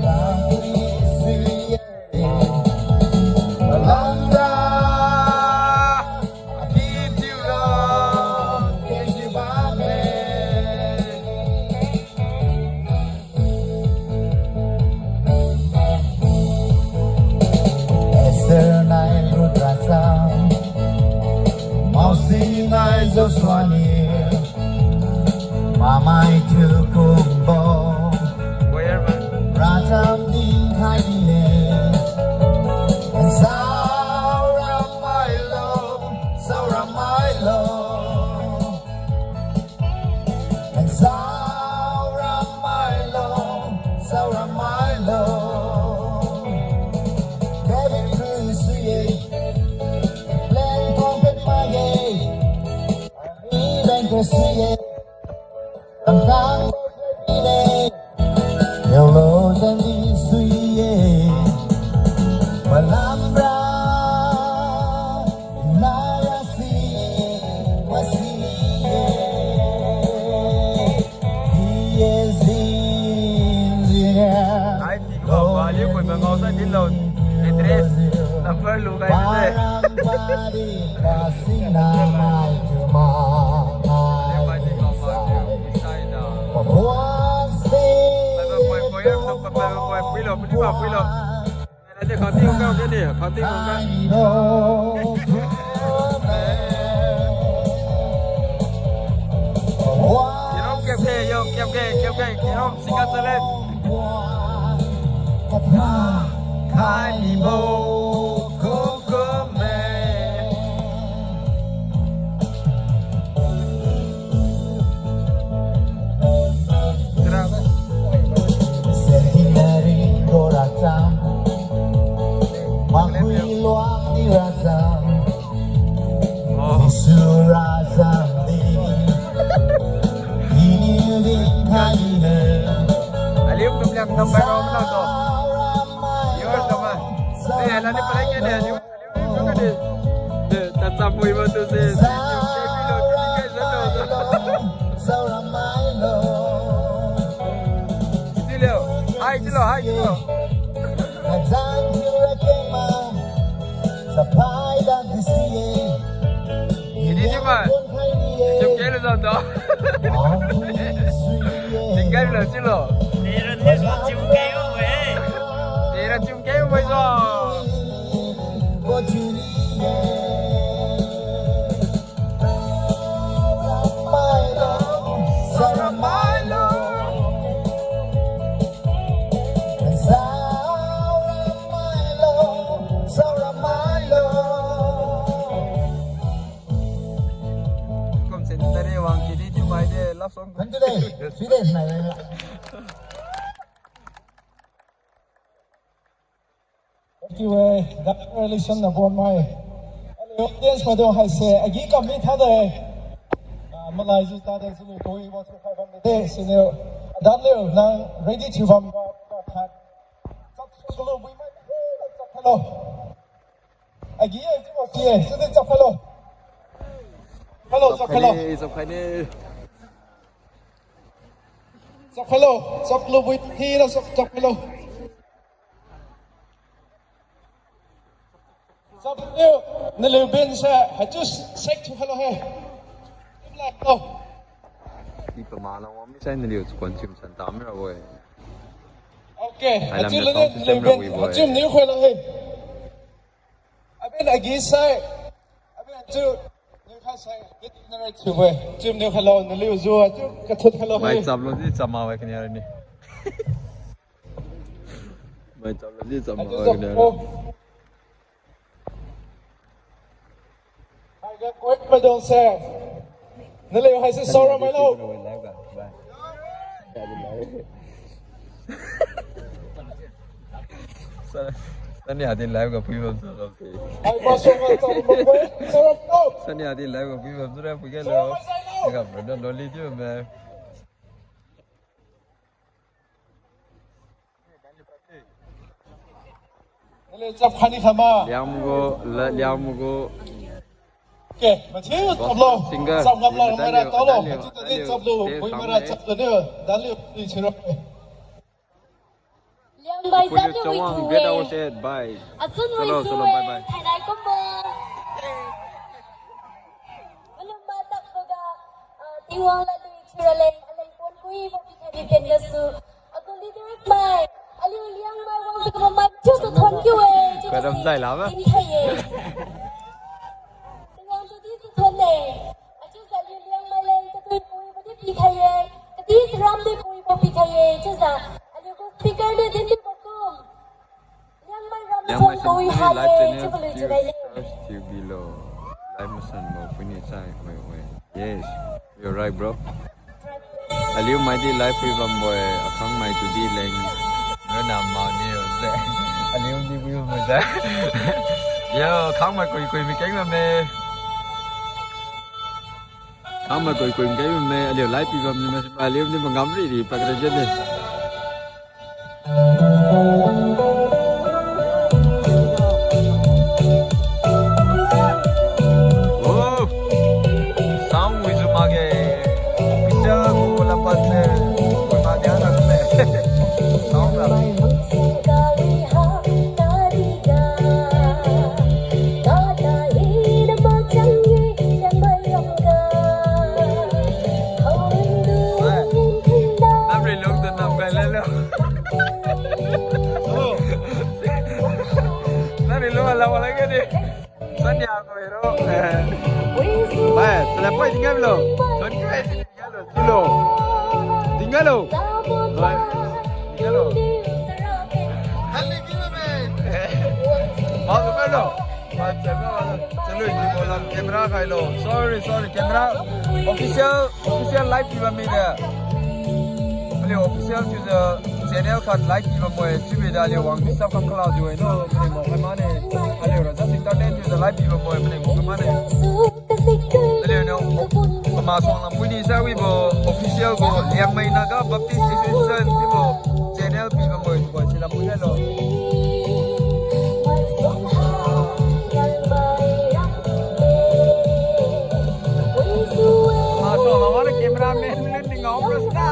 Api sui ye. Palamra, api thiura, keji bamme. Esther nai Rudraja, Mausi nai Joshua ni. Mamai thiu kumbo. Racham dinkhai dine. Saoram mailo, saoram mailo. Saoram mailo, saoram mailo. Kevin Cruz ye. Plan kong pet mai ye. Ilan ko sui ye. Tangkang ko sui ye. Yolo jandi sui ye. Palamra. Nara si. Wasi ye. He is engineer. Ai, ti ko ba liu ko ba ngao sa din lo. Address, number lu kai de. Palamra. Aliu kumliang number one na to. Viewers kama. Eh, lani palai ke de, aliu, aliu ke de. De, ta cham mui ma tu se. Silo, hi, silo, hi, silo. Ini ni ma. Chum ke lu zam to. Tingkai lu silo. Tera ni so chum ke u we. Tera chum ke u we so. Kum sen tare wang kini tiu mai de love song. Thank you de. Sweet de, nai, nai, nai. Thank you, eh, that relation na bon mai. Hello, audience, madong hai se, agi kam mi tha de. Ah, malai ju ta de, sini koi wa su khai bam de, sini. Dan liu, nang ready thiu bam ba, ba, khat. Chap su kalo, bui mai, chap kalo. Agi, eh, tu si, eh, tu chap kalo. Hello, chap kalo. Chap kalo, chap kalo. Chap kalo, chap kalo, bui, hi ra, chap, chap kalo. Chap liu, naliu ben se, haitu sek thiu kalo he. Chap kalo. Ipama la wang mi sai naliu chukon chim san tam ra we. Okay, haitu le naliu ben, haitu niu khoi la he. Aben agi sai. Aben haitu niu khai sai. Kit na rai thiu we. Haitu niu khailo naliu ju haitu kathut khailo he. Mai chap lo ji chama we kania ni. Mai chap lo ji chama we kania. Haiga koi maidung se. Naliu haise saora mailo. Sa-, sani adi live ga pui bam sa se. Hai, ma saora mailo. Sani adi live ga pui bam sa ra pui ga lo. Saora mailo. Ga brother loli tiu me. Naliu chap khani khama. Liang gu, la, liang gu. Okay, mathiu chap lo. Singer. Chap ngam lo, mara talo. Mathiu tadi chap lo, bui mara chap lo ni. Daliu, ni chiro. Liang bai chap lo, bui tu we. Achun we su we. Bye bye. Thainai kumbo. Malum ma takboga, ah, Tingwang ladui chiraleng, aleng pon kuibo pikhai bipen gasu. Agu leaders mai, aliu Liangmai wangjiu kabam mai chiu tu thon kiu-e, chiu karam si zai la ba. Din khai-e. Tingwang tu di si thon-e. Achiujiu aliu Liangmai leng tadui kuibo di pikhai-e. Kadi si ram di kuibo pikhai-e. Chiujiu aliu gu speaker di din di bakum. Liangmai ram song kawi hale, chiubo lui chiu dai le. Search to below. Live masan bo puni sai, oi, oi. Yes, you're right, bro. Aliu mai di live pui bam bo-e, akhang mai tu di leng. Rana ma ni o se. Aliu di pui bam bo se. Yo, khang mai kui kui mi keng bam me. Khang mai kui kui mi keng bam me. Aliu live pui bam ni ma se. Aliu di mangam ri ri pa kere je ni. Oh, sound wijiu makge. Official gu wala pat se. Wala dia na kume. Sound la. Wai, tinggailo. Twenty-five tinggailo. Silo. Tinggailo. Wai. Tinggailo. Mau tinggailo. Wai, tinggailo. Silo, tinggailo. Camera khailo. Sorry, sorry. Camera. Official, official live piba mide. Aliu official chiujiu channel khat live piba moi. Chiubi da aliu wang disturb kam kala jiu no. Mane mo khaimane. Aliu ra just internet chiujiu live piba moi. Mane mo khaimane. Aliu niu, pama suang lam pui ni sa wibo official gu Liangmai Naga Baptist Association chiubo channel piba moi, koi si lam pui lo. Pama suang lam wala cameraman lun ni ngao pras na.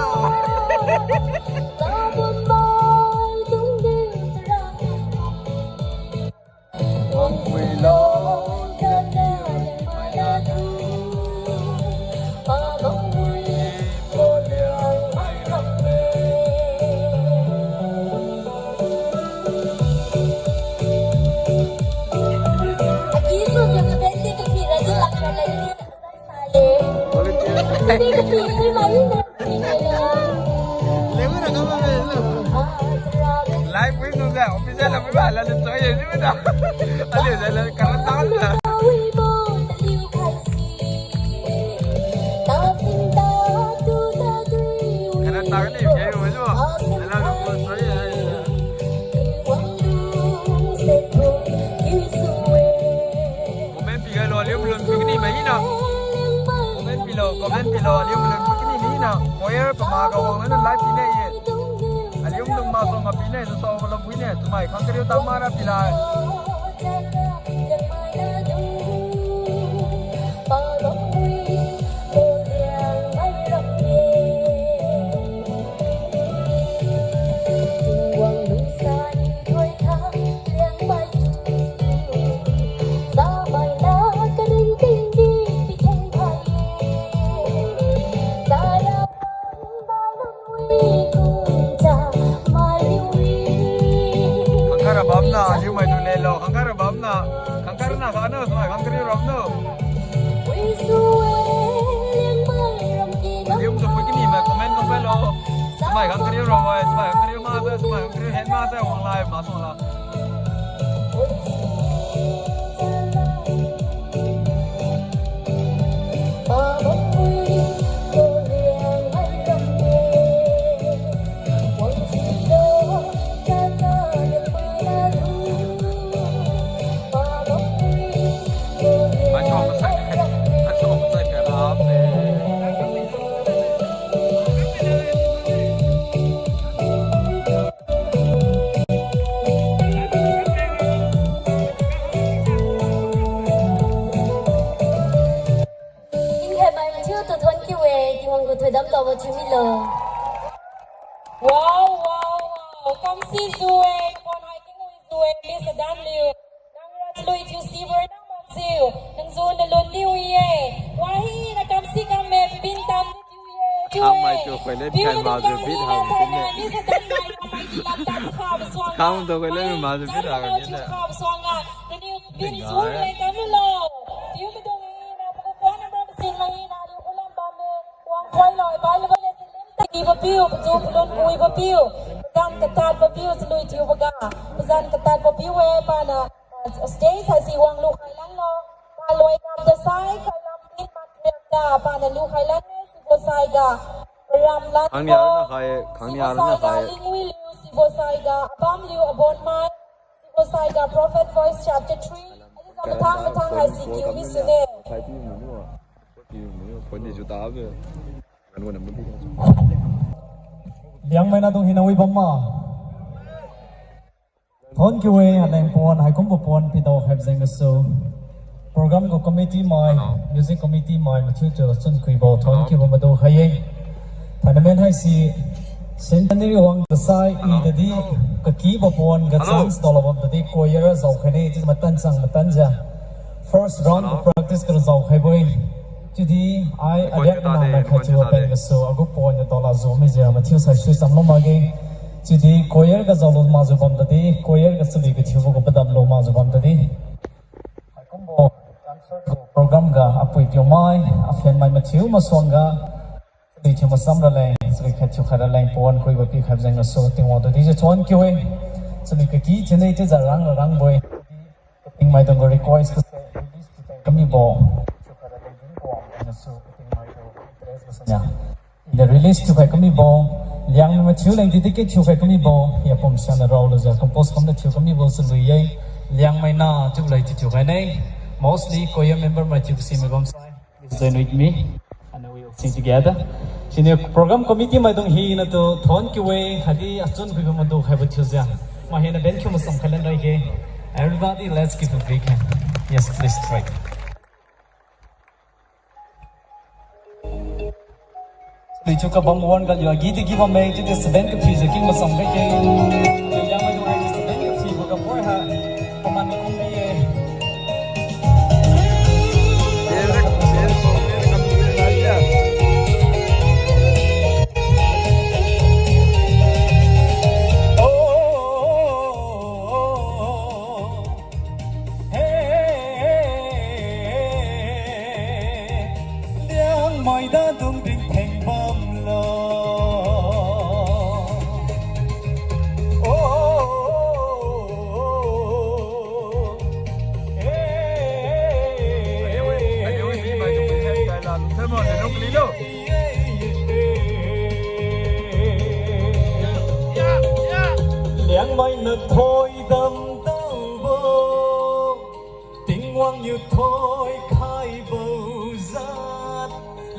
Live win nung sa, official la ba, la le choi ye, ni ba da. Ale, la, la, kara ta la. Kara ta ni, ye, wo jo. Ala, la, wo, choi ye. Comment pi ga lo, aliu malun pi kani mai na. Comment pi lo, comment pi lo, aliu malun pi kani mai na. Choir pama ga wang na live pi ne ye. Aliu malun ma song ga pi ne, so so ga lo pi ne. Chamai khang kariu ta ma ra pi la. Khangkha ra bam na, aliu mai tu le lo, khangkha ra bam na, khangkha ra na kha no, chamai khang kariu ram no. Aliu tu pui kani mai comment nung pai lo. Chamai khang kariu ram wai, chamai khang kariu ma sa, chamai khang kariu hen ma sa, wang lai ma song la. Tingkhai mai mathiu tu thon kiu-e, Tingwang gu thoidam taobo thiu milo. Wow, wow, wow. Kamsi ju-e, pon hai tingwi ju-e, mi sadan liu. Nangra chalui thiu sibo nang makjiu, nangjiu nalun niu ye. Wahi na kamsi kamme, pin tam ni thiu ye. Thiu-e. Kamai tu khoi le, piu kai ma ju bit ha, pin ne. Mi sadan mai, kamai di lam tam kha basuang. Kam tu khoi le, ma ju bit ha, pin ne. Thiu kha basuang a. Naniu pin ju le kam lo. Piu madung i na, pagu phone number masin mai na, liu kulam bamme. Wang khoi lo, bai le ba le silim. Ti papiu, patu palun pui papiu. Pazan katat papiu, chalui thiu baga. Pazan katat papiu we, pana. Stage haisi wang lu khai lan lo. Paloi kam da sai, khai lam tin mat riak da, pana lu khai lan ne, sibo sai ga. Ram lan khangnia ko. Rana khai, khangnia rana khai. Sibo sai ga, Lingwi Liu, sibo sai ga, Abam Liu, Abon Mai, sibo sai ga, Prophet Voice Chapter three. Ayu za mathang mathang haisi kiu mi sune. Liangmai na dung hina wi bam ma. Thon kiu-e, aleng pon, haikumbo pon, pidao haib jeng gasu. Program gu committee mai, music committee mai, mathiu tu chun kuibo, thon kiubo madu khai-e. Thanamen haisi, centenary wang kasai, i dadi, kakibo pon, ga chance dolo bam dadi, choir zao khai ne, chiu matan chang matan ja. First round practice ga zao khaibo-e. Chiudi ai ariak na mai khai chiu pen gasu agu pon na tola zu mi jia mathiu sai sui sam lo makge. Chiudi choir ga zao lo makjiu bam tadi, choir ga suli ga thiubo gu padam lo makjiu bam tadi. Haikumbo, kan Program ga apui piumai, aphenmai mathiu masuangga, chalui thiu masam raleng, chalui khat thiukhai raleng, pawan kuibo pikhaibo jeng gasu Tingwang tu dijiu thuon kiu-e. Chalui kaki thiune chiujiu rang rarangbo-e. Katingmaidung gu request gase release thiukhai kamibo, thiukhai raleng din kawang jeng gasu katingmaidung interest gasu nia. Iniu release thiukhai kamibo, Liangmai mathiu leng dedicate thiukhai kamibo, yapum siangna raolujiu compose kamna thiu kamibo chalui ye. Liangmai na chiubo lai thiu thiukhai ne. Mostly choir member mai thiu kasimai bamsai, please join with me and we will sing together. Siniu program committee maidung hinatu thuon kiu-e, khatdi achun khuibo madu khaibo thiujiu, mai hina ben khiu masam khai lan rage. Everybody, let's give a big hand. Yes, please try. Chalui thiu kabam wan ga liu agidi gi bamme, chiudi student kathiujiu king masam khai ge. Liangmai dung hai student kathiubo ga poi ha. Paman ni kum bi ye. Liangmai da dung ringtheng bamlo. Liangmai na thoidam taobo, Tingwang niu thoikhaibo jat,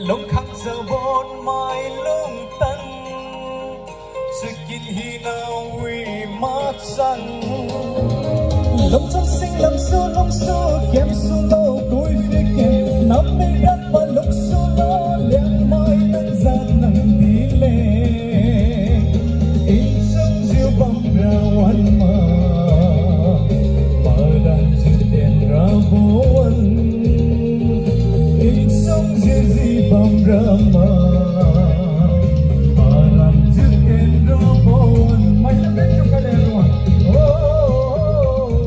lungkhang jabon mai lungtan, chakin hina wi machang. Lungchun singlamsu lungsu kemsulo kui fiken, nammi rakpa lungsulo Liangmai nang jat nang dile. Insungjiu bamra wan ma, maranjiu tenrabo wan. Insungjiu ji bamra ma, maranjiu tenrabo wan. Mai na ben tu kale wan. Oh,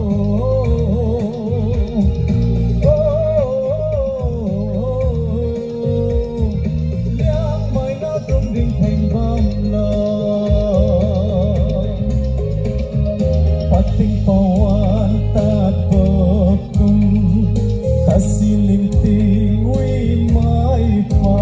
oh, oh, oh. Liangmai na dung ringtheng bamlo. Pating pawan tadbo kum, tasi lingting wi mai pa.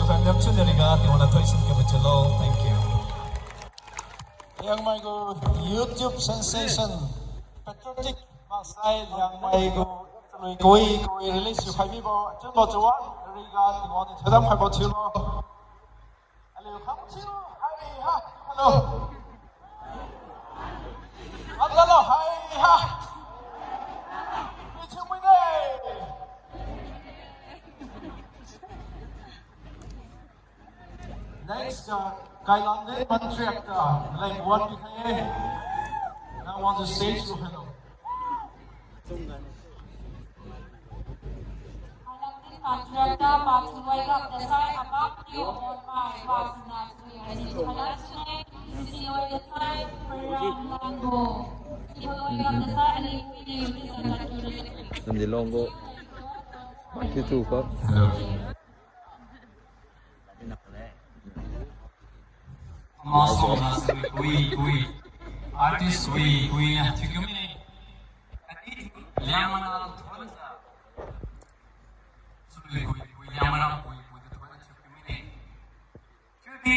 Pamliam chunariga Tingwang niu thoisin kami thiulo. Thank you. Liangmai gu YouTube sensation, patriotic maksai Liangmai gu chalui kui kui release thiukhai mibo chunbo chiuwa, riga Tingwang niu thoidam khaibo thiulo. Aliu kham thiu, hai ha, hello. Hello, hai ha. Mithiu mui de. Next, uh, Kailamdin Patriarch, uh, like, what we say? I want to say to hello. Nandi longgo. Maki tu ko. Maso na sui kui kui. Artist kui kui na. Thiukiu mine. Kati Liangmai na thuon sa. Sui kui kui Liangmai na kui kui thuon thiukiu mine. Chiudi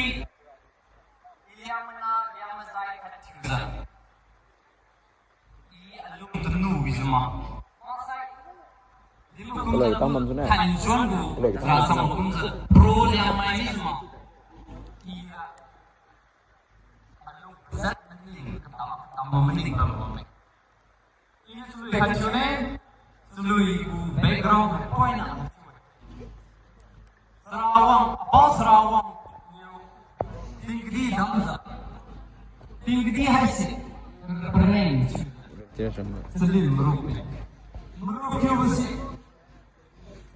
Liangmai na Liangmai zai khat thiujiu. I alung tanu wi juma. Kaloi tang bam june. Than chuan gu. Kaloi tang bam june. Rasam kumjiu. Pro Liangmai ni juma. I alung zat maning katam katam maning bam bam. I chalui khat thiune. Chalui gu background point na. Sarawang, abang Sarawang niu tingkadi damjiu. Tingkadi haise. Pareng. Chalim maruk. Maruk thiubo si.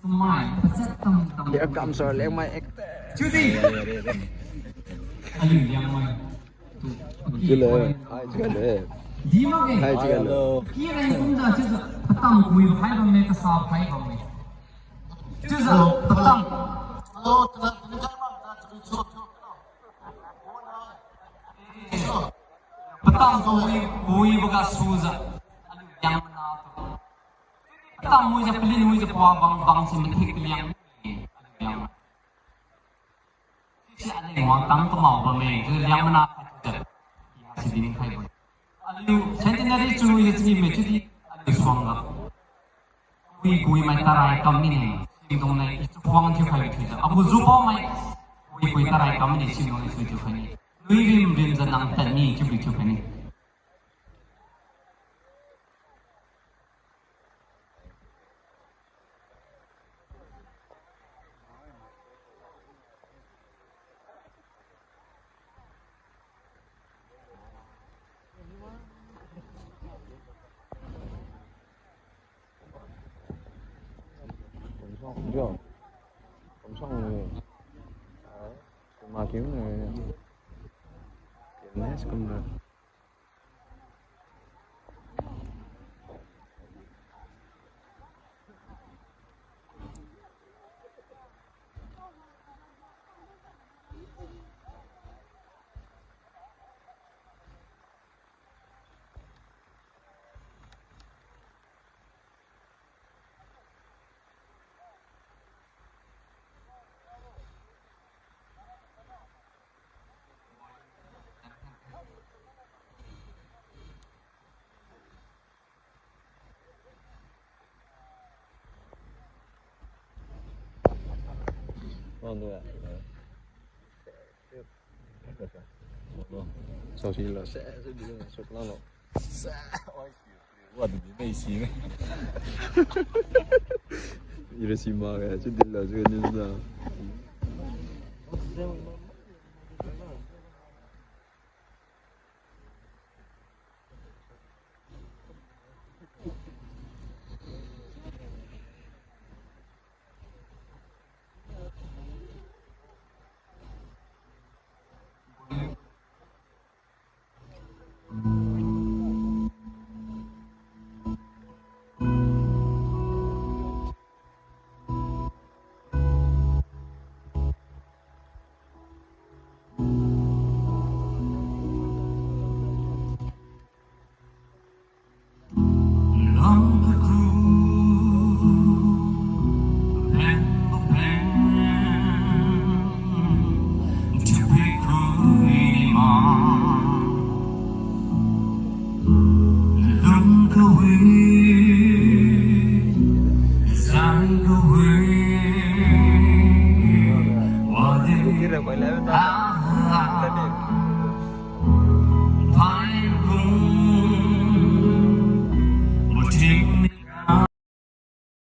Sumai, pachat tam tam. Here comes our Liangmai actor. Chiudi. Aliu Liangmai. Chule. Hai, chikale. Di makge. Hai, chikale. Ki reng kumjiu chiujiu. Patam kui hai bamme, kasa hai bamme. Chiujiu, patam. Patam kui, kuibo ga sujiu. Aliu Liangmai na tu. Patam muijiu, palin muijiu, pabang bang si mathik Liang. Liang. Si aliu wang tang kamao bamme, chiu Liangmai na khat chiujiu. Si dinkhaibo. Aliu centenary chiujiu chini me chiudi aliu suangga. Kui kui mai tarai kam mine, singdong nai ichu phuang thiukhai thiujiu. Agu jupao mai kui kui tarai kam mine, singdong nai sui thiukhai ni. Lui rim rimjiu nang tadmi chiubi thiukhai ni. Saosi lo, se, se, di, suklang lo. Se, oi, si, si, wa, di, di, si, ne. Ira si ma ga, si di la, si ni na. Kira koi leu na.